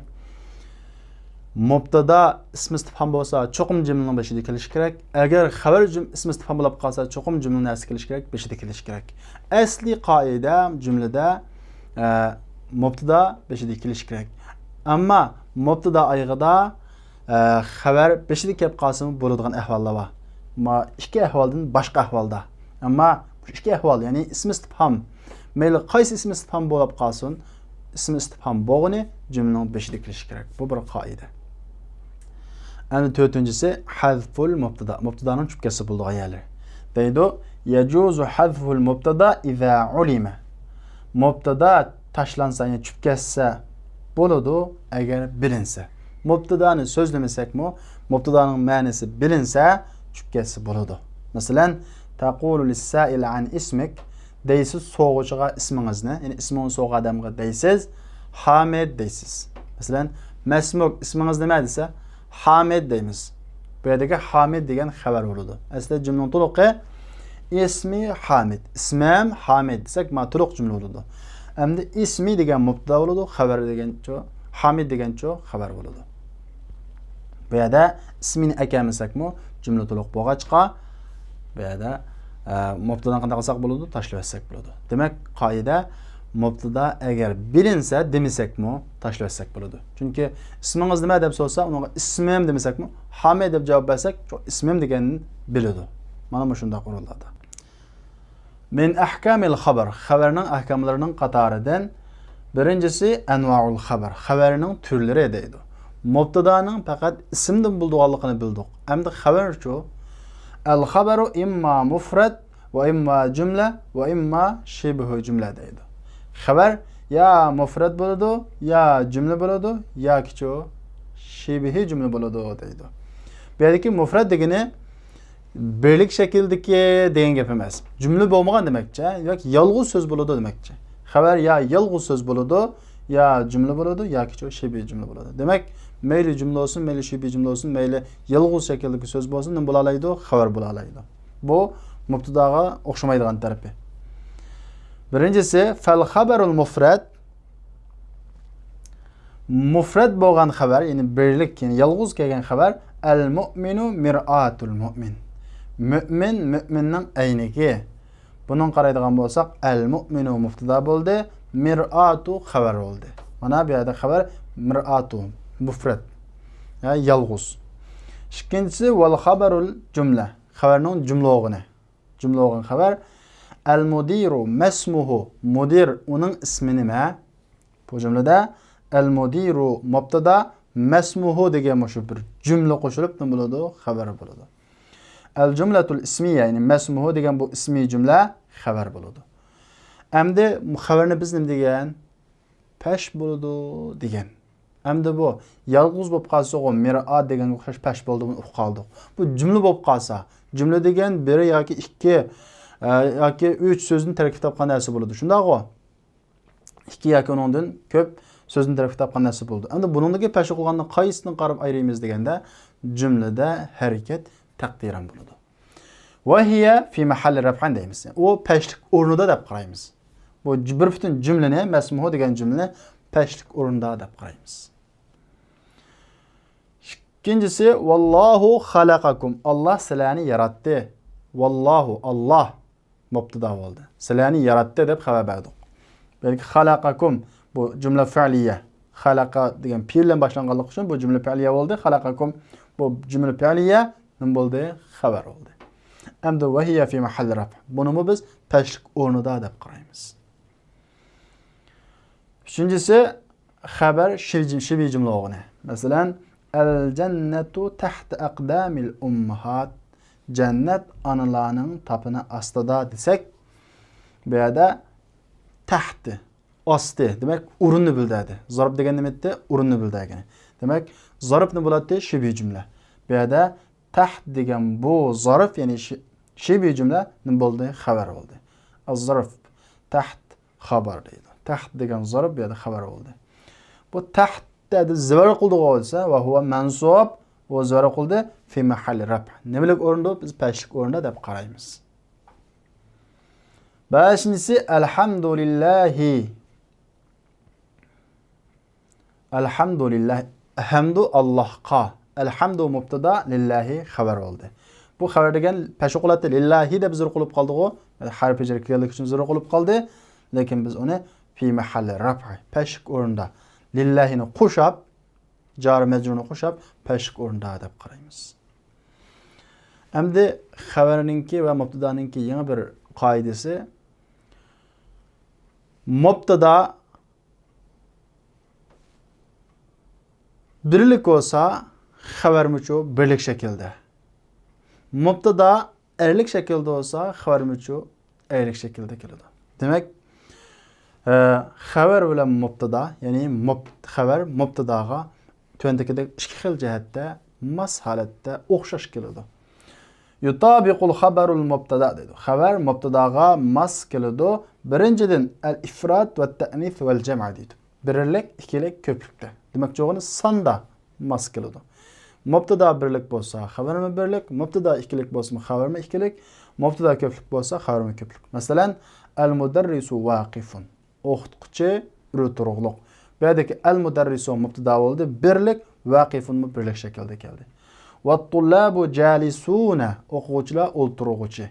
مۇبتىدا ئىسمى ئىستىپھام بولسا، چوقۇم جۈملىنىڭ بېشىدا كېلىشى كېرەك. ئەگەر خەۋەر جۈم-، ئىسمى ئىستىپھام بولۇپ قالسا، چوقۇم جۈملە نەرسە كېلىشى كېرەك، بېشىدا كېلىشى كېرەك. ئەسلى قائىدە جۈملىدە، ئە، مۇبتىدا بېشىدا كېلىشى كېرەك. ئەمما مۇبتىدا ئايىغىدا، ئە، خەۋەر بېشىدا كېلىپ قالسىمۇ بولىدىغان ئەھۋاللار بار. ما ئىككى ئەھۋالدىن باشقا ئەھۋالدا. ئەمما مۇشۇ ئىككى ئەھۋال، يەنى ئىسمى ئىستىپھام، مەيلى قايسى ئىسمى ئىستىپھام بولۇپ قالسۇن، ئىسمى ئىستىپھام بولغىنى جۈملىنىڭ بېشىدا كېلىشى كېرەك. بۇ بىر قائىدە. ئەمدى تۆتىنچىسى، ھەزفۇل مۇبتىدا. مۇبتىدانىڭ چۈشۈپ كەتسە بولىدىغان يەرلىرى. دەيدۇ، يەجۇزۇ ھەزفۇل مۇبتىدا ئىزا ئۇلىمە. مۇبتىدا تاشلانسا، يەنى چۈشۈپ كەتسە بولىدۇ، ئەگەر بىلىنسە. مۇبتىدانى سۆزلىمىسەكمۇ، مۇبتىدانىڭ مەنىسى بىلىنسە، چۈشۈپ كەتسە بولىدۇ. مەسىلەن، تەقۇلۇ لىسسائىلى ئەن ئىسمىك، دەيسىز سوغۇچىغا ئىسمىڭىزنى، يەنى ئىسمىڭىزنى سوغۇغان ئادەمگە دەيسىز، ھامىد دەيسىز. مەسىلەن، مەسمۇك، ئىسمىڭىز نېمە دېسە، ھامىد دەيمىز. بۇ يەردىكى ھامىد دېگەن خەۋەر بولىدۇ. ئەسلىدە جۈملىنىڭ تولۇقى ئىسمى ھامىد، ئىسمىم ھامىد دېسەك، ما تولۇق جۈملە بولىدۇ. ئەمدى ئىسمى دېگەن مۇبتىدا بولىدۇ، خەۋەر دېگەنچۇ، ھامىد دېگەنچۇ خەۋەر بولىدۇ. بۇ يەردە ئىسمىنى ئەكەلمىسەكمۇ، جۈملە تولۇق بولغاچقا، بۇ يەردە، ئە، مۇبتىدانى قانداق قىلساق بولىدۇ؟ تاشلىۋەتسەك بولىدۇ. دېمەك، قائىدە، مۇبتىدا ئەگەر بىلىنسە، دېمىسەكمۇ، تاشلىۋەتسەك بولىدۇ. چۈنكى ئىسمىڭىز نېمە دەپ سورىسا، ئۇنىڭغا ئىسمىم دېمىسەكمۇ، ھامىد دەپ جاۋاب بەرسەك، شۇ ئىسمىم دېگەننى بىلىدۇ. مانا مۇشۇنداق ئورۇنلاردا. مىن ئەھكامىل خەبەر، خەۋەرنىڭ ئەھكاملىرىنىڭ قاتارىدىن بىرىنچىسى ئەنۋائۇل خەبەر، خەۋەرنىڭ تۈرلىرى دەيدۇ. مۇبتىدانىڭ پەقەت ئىسىمدىن بولىدىغانلىقىنى بىلدۇق. ئەمدى خەۋەرچۇ؟ ئەل خەبەرۇ ئىمما مۇفرەد ۋە ئىمما جۈملە ۋە ئىمما شىبھۇ جۈملە دەيدۇ. خەۋەر يا مۇفرەد بولىدۇ، يا جۈملە بولىدۇ، ياكىچۇ شىبھى جۈملە بولىدۇ دەيدۇ. بۇ يەردىكى مۇفرەد دېگىنى بىرلىك شەكىلدىكى دېگەن گەپ ئەمەس. جۈملە بولمىغان دېمەكچى، ياكى يالغۇز سۆز بولىدۇ دېمەكچى. خەۋەر يا يالغۇز سۆز بولىدۇ، يا جۈملە بولىدۇ، ياكىچۇ شىبھى جۈملە بولىدۇ. دېمەك، مەيلى جۈملە بولسۇن، مەيلى شىبھى جۈملە بولسۇن، مەيلى يالغۇز شەكىلدىكى سۆز بولسۇن، نېمە بولالايدۇ؟ خەۋەر بولالايدۇ. بۇ مۇبتىداغا ئوخشىمايدىغان تەرىپى. بىرىنچىسى، فەل خەبەرۇل مۇفرەد، مۇفرەد بولغان خەۋەر، يەنى بىرلىك، يەنى يالغۇز كەلگەن خەۋەر، ئەل مۇئمىنۇ مىرئاتۇل مۇئمىن. مۆمىن، مۆمىننىڭ ئەينىكى. بۇنىڭغا قارايدىغان بولساق، ئەل مۇئمىنۇ مۇبتىدا بولدى، مىرئاتۇ خەۋەر بولدى. مانا بۇ يەردە خەۋەر مىرئاتۇ، مۇفرەد، يا يالغۇز. ئىككىنچىسى، ۋەل خەبەرۇل جۈملە، خەۋەرنىڭ جۈملە بولغىنى. جۈملە بولغان خەۋەر. ئەل مۇدىرۇ مەسمۇھۇ، مۇدىر، ئۇنىڭ ئىسمى نېمە؟ بۇ جۈملىدە ئەل مۇدىرۇ مۇبتىدا، مەسمۇھۇ دېگەن مۇشۇ بىر جۈملە قوشۇلۇپ نېمە بولىدۇ؟ خەۋەر بولىدۇ. ئەل جۈملەتۇل ئىسمىيە، يەنى مەسمۇھۇ دېگەن بۇ ئىسمىي جۈملە خەۋەر بولىدۇ. ئەمدى خەۋەرنى بىز نېمە دېگەن؟ پەش بولىدۇ دېگەن. ئەمدى بۇ يالغۇز بولۇپ قالسىغۇ، مىرئات دېگەنگە ئوخشاش پەش بولدى، بۇنى ئۇقۇپ قالدۇق. بۇ جۈملە بولۇپ قالسا، جۈملە دېگەن بىر ياكى ئىككى، ئە، ياكى ئۈچ سۆزدىن تەركىب تاپقان نەرسە بولىدۇ. شۇنداقغۇ؟ ئىككى ياكى ئۇنىڭدىن كۆپ سۆزدىن تەركىب تاپقان نەرسە بولىدۇ. ئەمدى بۇنىڭدىكى پەش ئۇقۇلغاننى قايسىدىن قاراپ ئايرىيمىز دېگەندە، جۈملىدە ھەرىكەت تەقدىرەن بولىدۇ. ۋە ھىيە فى مەھەللى رەفئەن دەيمىز. ئۇ پەشلىك ئورنىدا دەپ قارايمىز. بۇ ج-، بىر پۈتۈن جۈملىنى، مەسمۇھۇ دېگەن جۈملىنى پەشلىك ئورنىدا دەپ قارايمىز. ئىككىنچىسى، ۋاللاھۇ خەلەقەكۇم. ئاللا سىلەرنى ياراتتى. ۋاللاھۇ، ئاللا مۇبتىدا بولدى. سىلەرنى ياراتتى دەپ خەۋەر بەردۇق. بەلكى خەلەقەكۇم، بۇ جۈملە فىئلىيە. خەلەقە دېگەن پېئىل بىلەن باشلانغانلىقى ئۈچۈن بۇ جۈملە پېئلىيە بولدى. خەلەقەكۇم، بۇ جۈملە پېئلىيە نېمە بولدى؟ خەۋەر بولدى. ئەمدى ۋە ھىيە فى مەھەللى رەفئ. بۇنىمۇ بىز پەشلىك ئورنىدا دەپ قارايمىز. ئۈچىنچىسى، خەۋەر شىبھى، شىبھى جۈملە بولغىنى. مەسىلەن، ئەل جەننەتۇ تەھتە ئەقدامىل ئۇمماھات. جەننەت ئانىلارنىڭ تاپىنى ئاستىدا دېسەك، بۇ يەردە تەھتى، ئاستى، دېمەك، ئورۇننى بىلدۈردى. زارىپ دېگەن نېمە ئىدى؟ ئورۇننى بىلدۈرگىنى. دېمەك، زارىپ نېمە بولاتتى؟ شىبھى جۈملە. بۇ يەردە تەھت دېگەن بۇ زارىپ، يەنى شى-، شىبھى جۈملە نېمە بولدى؟ خەۋەر بولدى. ئەز زارىپ تەھت خەبەر دەيدۇ. تەھت دېگەن زارىپ، بۇ يەردە خەۋەر بولدى. بۇ تەھت دەپ زىبەر قىلدىغۇ دېسە، ۋە ھۇۋە مەنسۇب، ئۇ زىبەر قىلدى، فى مەھەللى رەفئ. نېمىلىك ئورۇندا؟ بىز پەشلىك ئورۇندا دەپ قارايمىز. بەشىنچىسى، ئەلھەمدۇلىللاھى. ئەلھەمدۇلىللاھ. ھەمدۇ ئاللاھقا. ئەلھەمدۇ مۇبتىدا، لىللاھى خەۋەر بولدى. بۇ خەۋەر دېگەن پەش ئوقۇلاتتى. لىللاھى دەپ زىبەر قىلىپ قالدىغۇ. ھەرپى جەر كەلگەنلىكى ئۈچۈن زىبەر قىلىپ قالدى. لېكىن بىز ئۇنى فى مەھەللى رەفئ، پەشلىك ئورۇندا، لىللاھىنى قوشاپ، جار مەجرۇرنى قوشاپ، پەشلىك ئورۇندا دەپ قارايمىز. ئەمدى خەۋەرنىڭكى ۋە مۇبتىدانىڭكى يېڭى بىر قائىدىسى. مۇبتىدا، بىرلىك بولسا، خەۋەرمۇچۇ بىرلىك شەكىلدە. مۇبتادا ئەرلىك شەكىلدە بولسا، خەۋەرمۇچۇ ئەرلىك شەكىلدە كېلىدۇ. دېمەك، ئە، خەۋەر بىلەن مۇبتادا، يەنى مۇب-، خەۋەر مۇبتاداغا تۆۋەندىكىدەك ئىككى خىل جەھەتتە ماس ھالەتتە ئوخشاش كېلىدۇ. يۇتابىقۇل خەبەرۇل مۇبتادا دەيدۇ. خەۋەر مۇبتاداغا ماس كېلىدۇ. بىرىنچىدىن، ئەل ئىفراد ۋە تەئنىس ۋەل جەمئ دەيدۇ. بىرلىك، ئىككىلىك، كۆپلۈكتە. دېمەكچى بولغىنى ساندا ماس كېلىدۇ. مۇبتادا بىرلىك بولسا، خەۋەرمۇ بىرلىك، مۇبتادا ئىككىلىك بولسىمۇ، خەۋەرمۇ ئىككىلىك، مۇبتادا كۆپلۈك بولسا، خەۋەرمۇ كۆپلۈك. مەسىلەن، ئەل مۇدەررىسۇ ۋاقىفۇن. ئوقۇتقۇچى بىر تۇرۇقلۇق. بۇ يەردىكى ئەل مۇدەررىسۇ مۇبتادا بولدى، بىرلىك، ۋاقىفۇنمۇ بىرلىك شەكىلدە كەلدى. ۋەتتۇللابۇ جالىسۇنە، ئوقۇغۇچىلار ئولتۇرغۇچى.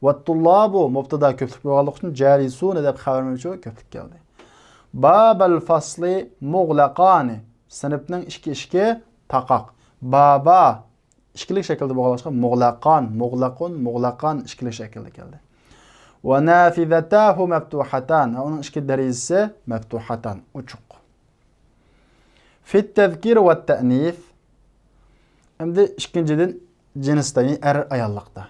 ۋەتتۇللابۇ مۇبتادا كۆپلۈك بولغانلىقى ئۈچۈن جالىسۇنە دەپ خەۋەرمۇ كۆپلۈك كەلدى. بابەل فەسلى مۇغلەقانى، سىنىپنىڭ ئىشىكى، ئىشىكى تاقاق. بابا ئىككىلىك شەكىلدە بولغاچقا، مۇغلەقان، مۇغلەقۇن، مۇغلەقان ئىككىلىك شەكىلدە كەلدى. ۋە نافىزەتاھۇ مەپتۇھەتان، ۋە ئۇنىڭ ئىككى دېرىزىسى مەپتۇھەتان، ئوچۇق. فىت تەزكىر ۋە تەئنىس. ئەمدى ئىككىنچىدىن، جىنستا، يەنى ئەر ئاياللىقتا.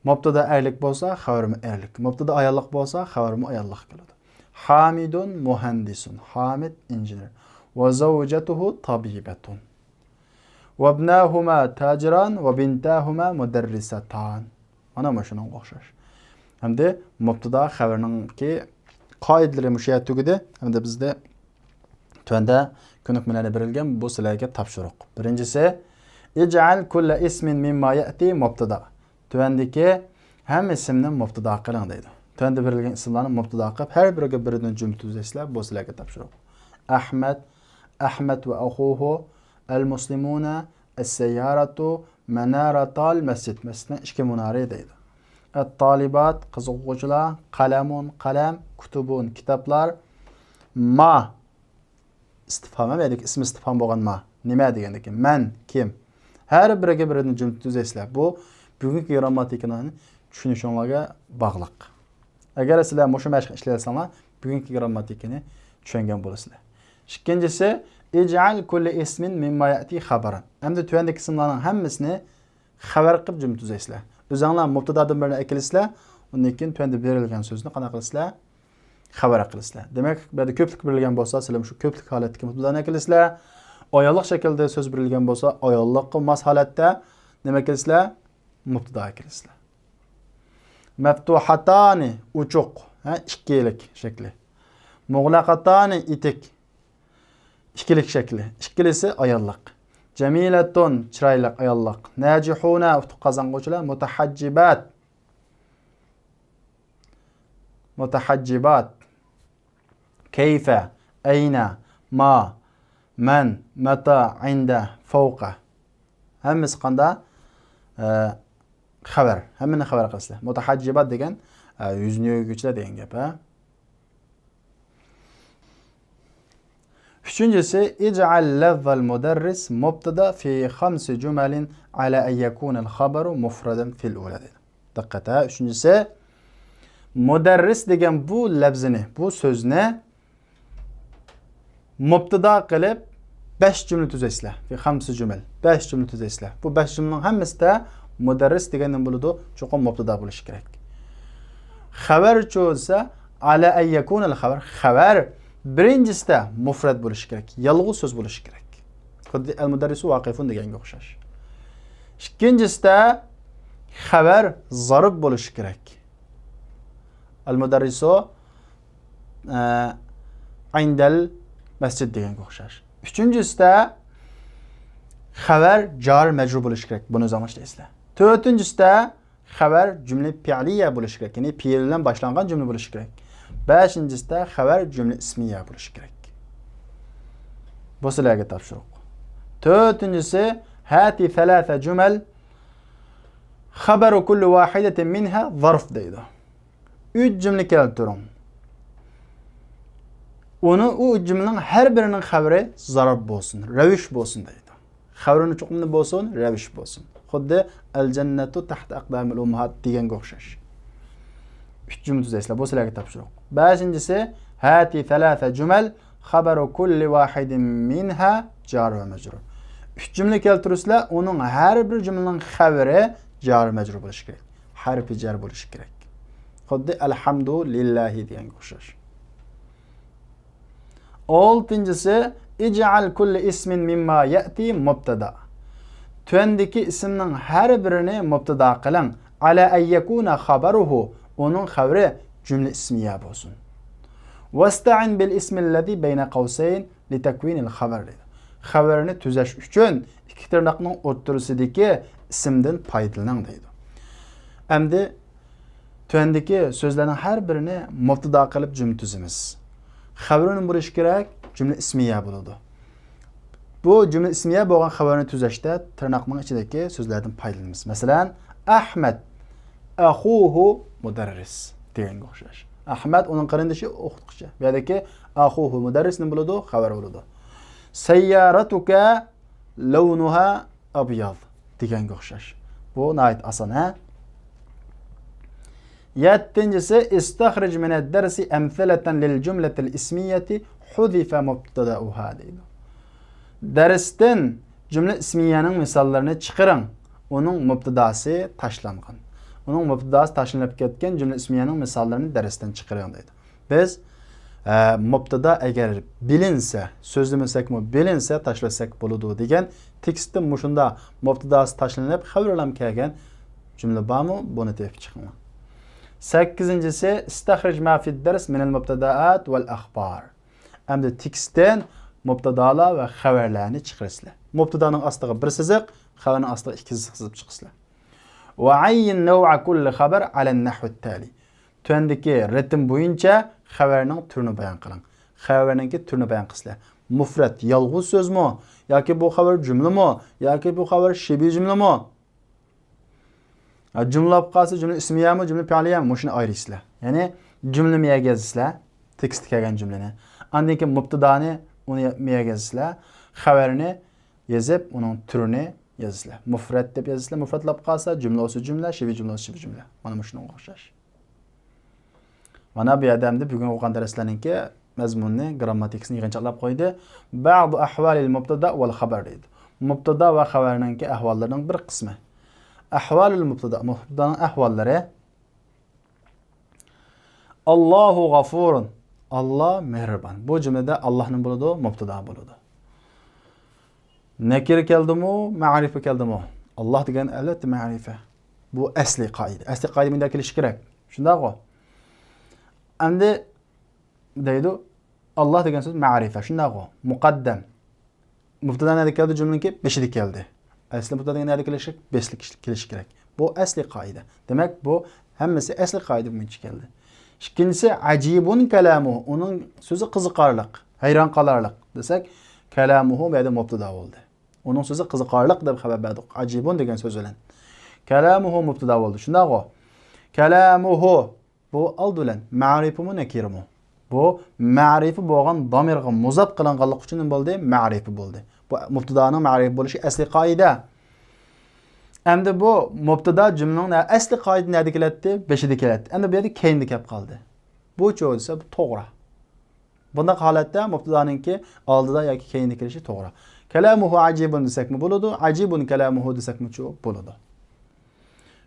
مۇبتادا ئەرلىك بولسا، خەۋەرمۇ ئەرلىك. مۇبتادا ئاياللىق بولسا، خەۋەرمۇ ئاياللىق كېلىدۇ. ھامىدۇن مۇھەندىسۇن، ھامىد ئىنژېنېر. ۋە زەۋجەتۇھۇ تەبىبەتۇن. ۋەبناھۇما تاجىران ۋە بىنتاھۇما مۇدەررىسەتان. مانا مۇشۇنىڭغا ئوخشاش. ئەمدى مۇبتادا خەۋەرنىڭكى قائىدىلىرى مۇشۇ يەردە تۈگىدى. ئەمدى بىزدە تۆۋەندە كۆنۈكمىلەردە بېرىلگەن، بۇ سىلەرگە تاپشۇرۇق. بىرىنچىسى، ئىجئەل كۇللە ئىسمىن مىمما يەئتى مۇبتادا. تۆۋەندىكى ھەممە ئىسىمنى مۇبتادا قىلىڭ دەيدۇ. تۆۋەندە بېرىلگەن ئىسىملارنى مۇبتادا قىلىپ، ھەر بىرىگە بىردىن جۈملە تۈزەيسىلەر، بۇ سىلەرگە تاپشۇرۇق. ئەھمەد، ئەھمەد ۋە ئەخۇھۇ، ئەل مۇسلىمۇنە، ئەسسەيياراتۇ، مەناراتال مەسجىد، مەسچىتنىڭ ئىككى مۇنارى دەيدۇ. ئەتتالىبات، قىز ئوقۇغۇچىلار، قەلەمۇن، قەلەم، كۇتۇبۇن، كىتابلار، ما، ئىستىفھام، ئەمەلىيەتتىكى ئىسمى ئىستىفھام بولغان ما، نېمە دېگەندىكىن، مەن، كىم. ھەر بىرىگە بىردىن جۈملە تۈزەيسىلەر. بۇ بۈگۈنكى گىرامماتىكىنى چۈشىنىشىڭلارغا باغلىق. ئەگەر سىلەر مۇشۇ مەشىقنى ئىشلىۋەتسەڭلار، بۈگۈنكى گىرامماتىكىنى چۈشەنگەن بولىسىلەر. ئىككىنچىسى، ئىجئەل كۇللە ئىسمىن مىمما يەئتى خەبەرەن. ئەمدى تۆۋەندىكى ئىسىملارنىڭ ھەممىسىنى خەۋەر قىلىپ جۈملە تۈزەيسىلەر. ئۆزەڭلار مۇبتادادىن بىرنى ئەكېلىسىلەر، ئۇندىن كېيىن تۆۋەندە بېرىلگەن سۆزنى قانداق قىلىسىلەر؟ خەۋەر قىلىسىلەر. دېمەك، بۇ يەردە كۆپلۈك بېرىلگەن بولسا، سىلەر شۇ كۆپلۈك ھالەتتىكى مۇبتادانى ئەكېلىسىلەر. ئاياللىق شەكىلدە سۆز بېرىلگەن بولسا، ئاياللىققا ماس ھالەتتە نېمە ئەكېلىسىلەر؟ مۇبتادا ئەكېلىسىلەر. مەفتۇھاتانى، ئوچۇق، ھە، ئىككىلىك شەكلى. مۇغلەقاتانى، ئېتىك، ئىككىلىك شەكلى. ئىككىلىسى ئاياللىق. جەمىلەتۇن، چىرايلىق، ئاياللىق. ناجىھۇنە، ئۇتۇق قازانغۇچىلار. مۇتەھەججىبات، مۇتەھەججىبات. كەيفە، ئەينە، ما، مەن، مەتا، ئىندە، فەۋقە. ھەممىسى قاندا؟ ئە، خەۋەر. ھەممىنى خەۋەر قىلىسىلەر. مۇتەھەججىبات دېگەن، ئە، يۈزنى يۆگىگۈچىلەر دېگەن گەپ، ھە؟ ئۈچىنچىسى، ئىجئەل لەفزەل مۇدەررىس مۇبتەدا فى خەمسە جۈمەلىن ئەلا ئەن يەكۇنەل خەبەرۇ مۇفرەدەن فىل ئۇلا دېدى. دىققەت، ھە، ئۈچىنچىسى، مۇدەررىس دېگەن بۇ لەپزىنى، بۇ سۆزنى مۇبتەدا قىلىپ، بەش جۈملە تۈزەيسىلەر. فى خەمسە جۈمەل. بەش جۈملە تۈزەيسىلەر. بۇ بەش جۈملىنىڭ ھەممىسىدە مۇدەررىس دېگەن نېمە بولىدۇ؟ چوقۇم مۇبتەدا بولۇشى كېرەك. خەۋەرچۇ دېسە، ئەلا ئەن يەكۇنەل خەۋەر. خەۋەر بىرىنچىسىدە مۇفرەت بولۇشى كېرەك. يالغۇز سۆز بولۇشى كېرەك. خۇددى ئەل مۇدەررىسۇ ۋاقىفۇن دېگەنگە ئوخشاش. ئىككىنچىسىدە خەۋەر زارىپ بولۇشى كېرەك. ئەل مۇدەررىسۇ، ئە، ئىندەل مەسجىد دېگەنگە ئوخشاش. ئۈچىنچىسىدە خەۋەر جار مەجرۇر بولۇشى كېرەك. بۇنى ئۆزۈڭلار ئىشلەيسىلەر. تۆتىنچىسىدە خەۋەر جۈملە پېئلىيە بولۇشى كېرەك. يەنى پېئىل بىلەن باشلانغان جۈملە بولۇشى كېرەك. بەشىنچىسىدە خەۋەر جۈملە ئىسمىيە بولۇشى كېرەك. بۇ سىلەرگە تاپشۇرۇق. تۆتىنچىسى، ھاتى سەلاسە جۈمەل، خەبەرۇ كۇللى ۋاھىدەتىن مىنھا زەرف دەيدۇ. ئۈچ جۈملە كەلتۈرۈڭ. ئۇنى، ئۇ ئۈچ جۈملىنىڭ ھەر بىرىنىڭ خەۋىرى زەرف بولسۇن، رەۋىش بولسۇن دەيدۇ. خەۋىرىنى چوقۇم نېمە بولسۇن؟ رەۋىش بولسۇن. خۇددى ئەل جەننەتۇ تەھتە ئەقدامىل ئۇمماھات دېگەنگە ئوخشاش. ئۈچ جۈملە تۈزەيسىلەر، بۇ سىلەرگە تاپشۇرۇق. بەشىنچىسى، ھاتى سەلاسە جۈمەل، خبر كل واحد منها جار ومجرور. ئۈچ جۈملە كەلتۈرسىلەر، ئۇنىڭ ھەر بىر جۈملىنىڭ خەۋىرى جار مەجرۇر بولۇشى كېرەك. ھەرپى جەر بولۇشى كېرەك. خۇددى الحمد لله دېگەنگە ئوخشاش. ئالتىنچىسى، اجعل كل اسم مما يأتي مبتدا. تۆۋەندىكى ئىسىمنىڭ ھەر بىرىنى مۇبتىدا قىلىڭ. على أن يكون خبره، ئۇنىڭ خەۋىرى جۈملە ئىسمىيە بولسۇن. واستعن بالاسم الذي بين قوسين لتكوين الخبر دەيدۇ. خەۋەرنى تۈزەش ئۈچۈن ئىككى تىرناقنىڭ ئوتتۇرىسىدىكى ئىسىمدىن پايدىلىنىڭ دەيدۇ. ئەمدى تۆۋەندىكى سۆزلەرنىڭ ھەر بىرىنى مۇبتىدا قىلىپ جۈملە تۈزىمىز. خەۋىرى نېمە بولۇشى كېرەك؟ جۈملە ئىسمىيە بولىدۇ. بۇ جۈملە ئىسمىيە بولغان خەۋەرنى تۈزەشتە تىرناقنىڭ ئىچىدىكى سۆزلەردىن پايدىلىنىمىز. مەسىلەن، ئەھمەد، ئەخۇھۇ مۇدەررىس دېگەنگە ئوخشاش. ئەھمەد ئۇنىڭ قېرىندىشى، ئوقۇتقۇچى. بۇ يەردىكى ئەخۇھۇ مۇدەررىس نېمە بولىدۇ؟ خەۋەر بولىدۇ. سەييارەتۇكە لەۋنۇھا ئەبياض دېگەنگە ئوخشاش. بۇ ناھايىتى ئاسان، ھە؟ يەتتىنچىسى، استخرج من الدرس أمثلة للجملة الاسمية حذف مبتدأها دەيدۇ. دەرستىن جۈملە ئىسمىيەنىڭ مىساللىرىنى چىقىرىڭ. ئۇنىڭ مۇبتىداسى تاشلانغان. ئۇنىڭ مۇبتىداسى تاشلىنىپ كەتكەن جۈملە ئىسمىيەنىڭ مىساللىرىنى دەرستىن چىقىرىڭ دەيدۇ. بىز، ئە، مۇبتىدا ئەگەر بىلىنسە، سۆزلىمىسەكمۇ بىلىنسە، تاشلىساق بولىدۇ دېگەن تېكىستتە مۇشۇنداق مۇبتىداسى تاشلىنىپ، خەۋىرى بىلەن كەلگەن جۈملە بارمۇ؟ بۇنى تېپىپ چىقىڭلار. سەككىزىنچىسى، استخرج ما في الدرس من المبتدآت والأخبار. ئەمدى تېكىستتىن مۇبتىدالار ۋە خەۋەرلەرنى چىقىرىسىلەر. مۇبتىدانىڭ ئاستىغا بىر سىزىق، خەۋەرنىڭ ئاستىغا ئىككى سىزىق سىزىپ چىقىسىلەر. وعين نوع كل خبر على النحو التالي. تۆۋەندىكى رىتىم بويىچە خەۋەرنىڭ تۈرىنى بايان قىلىڭ. خەۋەرنىڭكى تۈرىنى بايان قىلىسىلەر. مۇفرەت، يالغۇز سۆزمۇ؟ ياكى بۇ خەۋەر جۈملىمۇ؟ ياكى بۇ خەۋەر شىبھى جۈملىمۇ؟ ھە، جۈملە بولۇپ قالسا، جۈملە ئىسمىيەمۇ، جۈملە پېئىلىيەمۇ، مۇشۇنى ئايرىيسىلەر. يەنى جۈملە مېيەگە يازىسىلەر، تېكىستتە كەلگەن جۈملىنى. ئاندىن كېيىن مۇبتىدانى، ئۇنى مېيەگە يازىسىلەر. خەۋەرنى يېزىپ، ئۇنىڭ تۈرىنى يازىسىلەر. مۇفرەت دەپ يازىسىلەر، مۇفرەت بولۇپ قالسا، جۈملە بولسا جۈملە، شىبھى جۈملە بولسا شىبھى جۈملە. مانا مۇشۇنىڭغا ئوخشاش. مانا بۇ يەردە ئەمدى بۈگۈن ئوقۇغان دەرسلەرنىڭكى مەزمۇنىنى، گىرامماتىكىسىنى يىغىنچاقلاپ قويدى. بعض أحوال المبتدأ والخبر دەيدۇ. مۇبتىدا ۋە خەۋەرنىڭكى ئەھۋاللىرىنىڭ بىر قىسمى. أحوال المبتدأ، مۇبتىدانىڭ ئەھۋاللىرى. ئاللاھۇ غەفۇرۇن. ئاللا مېھرىبان. بۇ جۈملىدە ئاللا نېمە بولىدۇ؟ مۇبتىدا بولىدۇ. نەكىرە كەلدىمۇ، مەرىپە كەلدىمۇ؟ ئاللا دېگەن ئەلۋەتتە مەرىپە. بۇ ئەسلىي قائىدە. ئەسلىي قائىدە مۇنداق كېلىشى كېرەك. شۇنداقغۇ؟ ئەمدى دەيدۇ، ئاللا دېگەن سۆز مەرىپە، شۇنداقغۇ؟ مۇقەددەم. مۇبتىدا نەدە كەلدى؟ جۈملىنىڭكى بېشىدا كەلدى. ئەسلى مۇبتىدا دېگەن نەدە كېلىشى؟ بېشىدا كېلىشى كېرەك. بۇ ئەسلىي قائىدە. دېمەك، بۇ ھەممىسى ئەسلىي قائىدە بويىچە كەلدى. ئىككىنچىسى، ئەجىبۇن كەلامۇ. ئۇنىڭ سۆزى قىزىقارلىق، ھەيران قالارلىق دېسەك، كەلامۇھۇ بۇ يەردە مۇبتىدا بولدى. ئۇنىڭ سۆزى قىزىقارلىق دەپ خەۋەر بەردۇق، ئەجىبۇن دېگەن سۆز بىلەن. كەلامۇھۇ مۇبتىدا بولدى، شۇنداقغۇ؟ كەلامۇھۇ، بۇ ئالدى بىلەن مەرىپىمۇ، نەكىرىمۇ؟ بۇ مەرىپە بولغان دامىرغا مۇزاپ قىلىنغانلىقى ئۈچۈن نېمە بولدى؟ مەرىپە بولدى. بۇ مۇبتىدانىڭ مەرىپە بولۇشى ئەسلىي قائىدە. ئەمدى بۇ مۇبتىدا جۈملىنىڭ نە-، ئەسلىي قائىدە نەدە كېلەتتى؟ بېشىدا كېلەتتى. ئەمدى بۇ يەردە كەينىدە كەپ قالدى. بۇچۇ دېسە، بۇ توغرا. بۇنداق ھالەتتە مۇبتىدانىڭكى ئالدىدا ياكى كەينىدە كېلىشى توغرا. كەلامۇھۇ ئەجىبۇن دېسەكمۇ بولىدۇ، ئەجىبۇن كەلامۇھۇ دېسەكمۇچۇ بولىدۇ.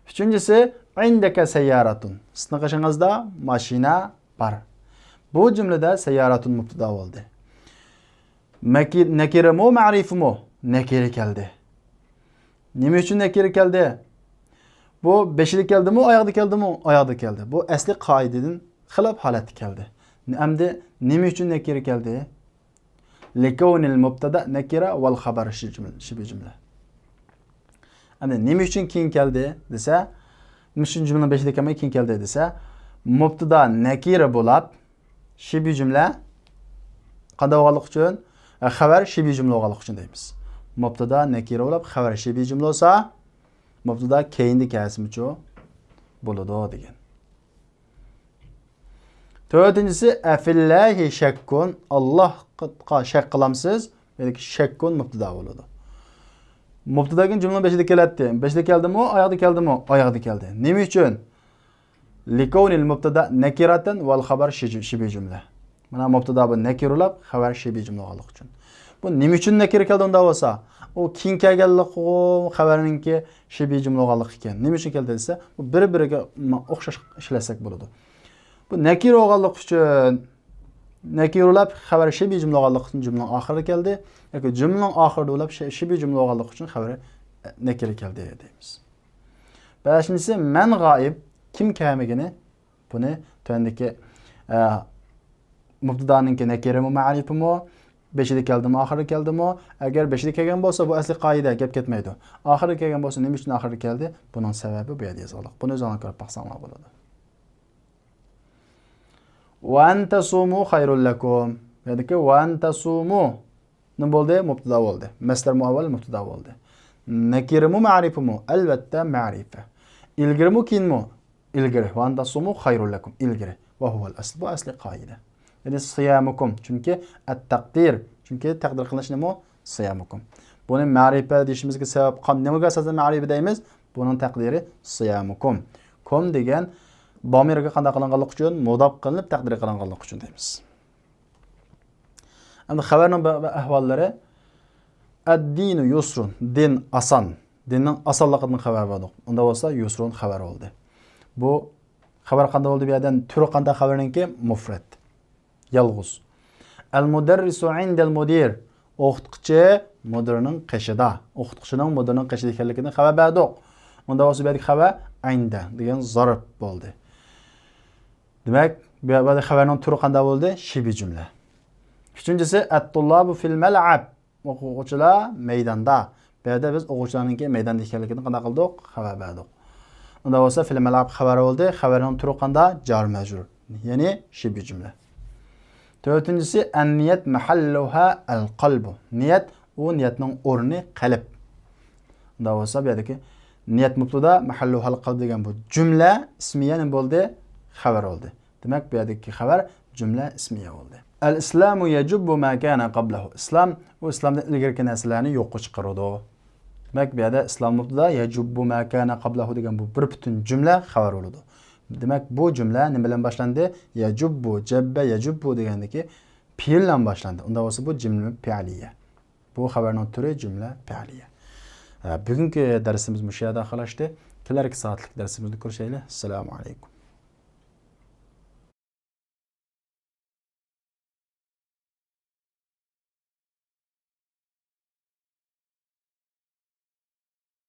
ئۈچىنچىسى، ئىندەكە سەييارەتۇن. سىزنىڭ قېشىڭىزدا ماشىنا بار. بۇ جۈملىدە سەييارەتۇن مۇبتىدا بولدى. مەكى-، نەكىرىمۇ، مەرىپىمۇ؟ نەكىرە كەلدى. نېمە ئۈچۈن نەكىرە كەلدى؟ بۇ بېشىدا كەلدىمۇ، ئاياغدا كەلدىمۇ؟ ئاياغدا كەلدى. بۇ ئەسلى قائىدىدىن خىلاپ ھالەتتە كەلدى. ئەمدى نېمە ئۈچۈن نەكىرە كەلدى؟ لىكەۋنىل مۇبتەدا نەكىرە ۋەل خەبەر شىبھى جۈملە، شىبھى جۈملە. ئەمدى نېمە ئۈچۈن كېيىن كەلدى دېسە، نېمە ئۈچۈن جۈملىنىڭ بېشىدا كەلمەي كېيىن كەلدى دېسە، مۇبتەدا نەكىرە بولاپ، شىبھى جۈملە قانداق بولغانلىقى ئۈچۈن؟ ئە، خەۋەر شىبھى جۈملە بولغانلىقى ئۈچۈن دەيمىز. مۇبتەدا نەكىرە بولاپ، خەۋەر شىبھى جۈملە بولسا، مۇبتەدا كەينىدە كەلسىمۇچۇ بولىدۇ دېگەن. تۆتىنچىسى، ئەفىللاھى شەككۇن، ئاللاھقا شەك قىلامسىز؟ بۇ يەردىكى شەككۇن مۇبتەدا بولىدۇ. مۇبتەدا دېگەن جۈملىنىڭ بېشىدا كېلەتتى. بېشىدا كەلدىمۇ، ئاياغدا كەلدىمۇ؟ ئاياغدا كەلدى. نېمە ئۈچۈن؟ لىكەۋنىل مۇبتەدا نەكىرەتەن ۋەل خەبەر شىبھى جۈملە. مانا مۇبتىدا بۇ نەكىرىلەپ، خەۋەر شىبھىي جۈملە بولغانلىقى ئۈچۈن. بۇ نېمە ئۈچۈن نەكىرە كەلدى ئۇنداق بولسا؟ ئۇ كېيىن كەلگەنلىكىغۇ خەۋەرنىڭكى شىبھىي جۈملە بولغانلىقى ئىكەن. نېمە ئۈچۈن كەلدى دېسە، بۇ بىر-بىرىگە ما-، ئوخشاش ئىشلەتسەك بولىدۇ. بۇ نەكىرە بولغانلىقى ئۈچۈن، نەكىرىلەپ خەۋەر شىبھىي جۈملە بولغانلىقى ئۈچۈن جۈملىنىڭ ئاخىرىدا كەلدى. ياكى جۈملىنىڭ ئاخىرىدا بولۇپ، شى-، شىبھىي جۈملە بولغانلىقى ئۈچۈن خەۋەر، ئە، نەكىرە كەلدى دەيمىز. بەشىنچىسى، مەن غائىب، كىم كەلمىگىنى. بۇنى تۆۋەندىكى، ئە، مۇبتىدانىڭكى نەكىرىمۇ، مەرىپىمۇ، بېشىدا كەلدىمۇ، ئاخىرىدا كەلدىمۇ؟ ئەگەر بېشىدا كەلگەن بولسا، بۇ ئەسلى قائىدە، گەپ كەتمەيدۇ. ئاخىرىدا كەلگەن بولسا، نېمە ئۈچۈن ئاخىرىدا كەلدى؟ بۇنىڭ سەۋەبى بۇ يەردە يېزىلغانلىق. بۇنى ئۆزۈڭلار كۆرۈپ باقساڭلار بولىدۇ. وأن تصوموا خير لكم. بۇ يەردىكى وأن تصوموا نېمە بولدى؟ مۇبتىدا بولدى. مەسدەر مۇئەۋۋەل مۇبتىدا بولدى. نەكىرىمۇ، مەرىپىمۇ؟ ئەلۋەتتە، مەرىپە. ئىلگىرىمۇ، كېيىنمۇ؟ ئىلگىرى. وأن تصوموا خير لكم. ئىلگىرى. وهو الأصل. بۇ ئەسلى قائىدە. يەنى صيامكم. چۈنكى التقدير. چۈنكى تەقدىر قىلىنىش نېمە؟ صيامكم. بۇنى مەرىپە دېيىشىمىزگە سەۋەب قان-، نېمىگە ئاساسەن مەرىپە دەيمىز؟ بۇنىڭ تەقدىرى صيامكم. كم دېگەن ضمىرغا قانداق قىلىنغانلىقى ئۈچۈن؟ مۇزاپ قىلىنىپ تەقدىر قىلىنغانلىقى ئۈچۈن دەيمىز. ئەمدى خەۋەرنىڭ بىر، بىر ئەھۋاللىرى. الدين يسر، دىن ئاسان. دىننىڭ ئاسانلىقىدىن خەۋەر بەردۇق. ئۇنداق بولسا يسر خەۋەر بولدى. بۇ خەۋەر قانداق بولدى بۇ يەردە؟ تۈرى قانداق خەۋەرنىڭكى؟ مۇفرەت. يالغۇز. المدرس عند المدير. ئوقۇتقۇچى مۇدىرنىڭ قېشىدا. ئوقۇتقۇچىنىڭ مۇدىرنىڭ قېشىدا ئىكەنلىكىدىن خەۋەر بەردۇق. ئۇنداق بولسا بۇ يەردىكى خەۋەر عند دېگەن زارپ بولدى. دېمەك، بۇ يەردە خەۋەرنىڭ تۈرى قانداق بولدى؟ شىبھىي جۈملە. ئۈچىنچىسى، الطلاب في الملعب. ئوقۇغۇچىلار مەيداندا. بۇ يەردە بىز ئوقۇغۇچىلارنىڭكى مەيداندا ئىكەنلىكىنى قانداق قىلدۇق؟ خەۋەر بەردۇق. ئۇنداق بولسا، في الملعب خەۋەر بولدى. خەۋەرنىڭ تۈرى قانداق؟ جار مەجرۇر. يەنى شىبھىي جۈملە. تۆتىنچىسى، النية محلها القلب. نىيەت، ئۇ نىيەتنىڭ ئورنى قەلب. ئۇنداق بولسا، بۇ يەردىكى نىيەت مۇبتىدا، مەھەللۇھەل قەلب دېگەن بۇ جۈملە ئىسمىيە نېمە بولدى؟ خەۋەر بولدى. دېمەك، بۇ يەردىكى خەۋەر جۈملە ئىسمىيە بولدى. الإسلام يجب ما كان قبله. ئىسلام، ئۇ ئىسلامدىن ئىلگىرىكى نەرسىلەرنى يوققا چىقىرىدۇ. دېمەك، بۇ يەردە ئىسلام مۇبتىدا، يجب ما كان قبله دېگەن بۇ بىر پۈتۈن جۈملە خەۋەر بولىدۇ. دېمەك، بۇ جۈملە نېمە بىلەن باشلاندى؟ يجب، جب، يجب دېگەندىكى پېئىل بىلەن باشلاندى. ئۇنداق بولسا، بۇ جۈملە پېئلىيە. بۇ خەۋەرنىڭ تۈرى جۈملە پېئلىيە. ھە، بۈگۈنكى دەرسىمىز مۇشۇ يەردە ئاخىرلاشتى. كېلەركى سائەتلىك دەرسىمىزدە كۆرۈشەيلى. ئەسسالامۇ ئەلەيكۇم.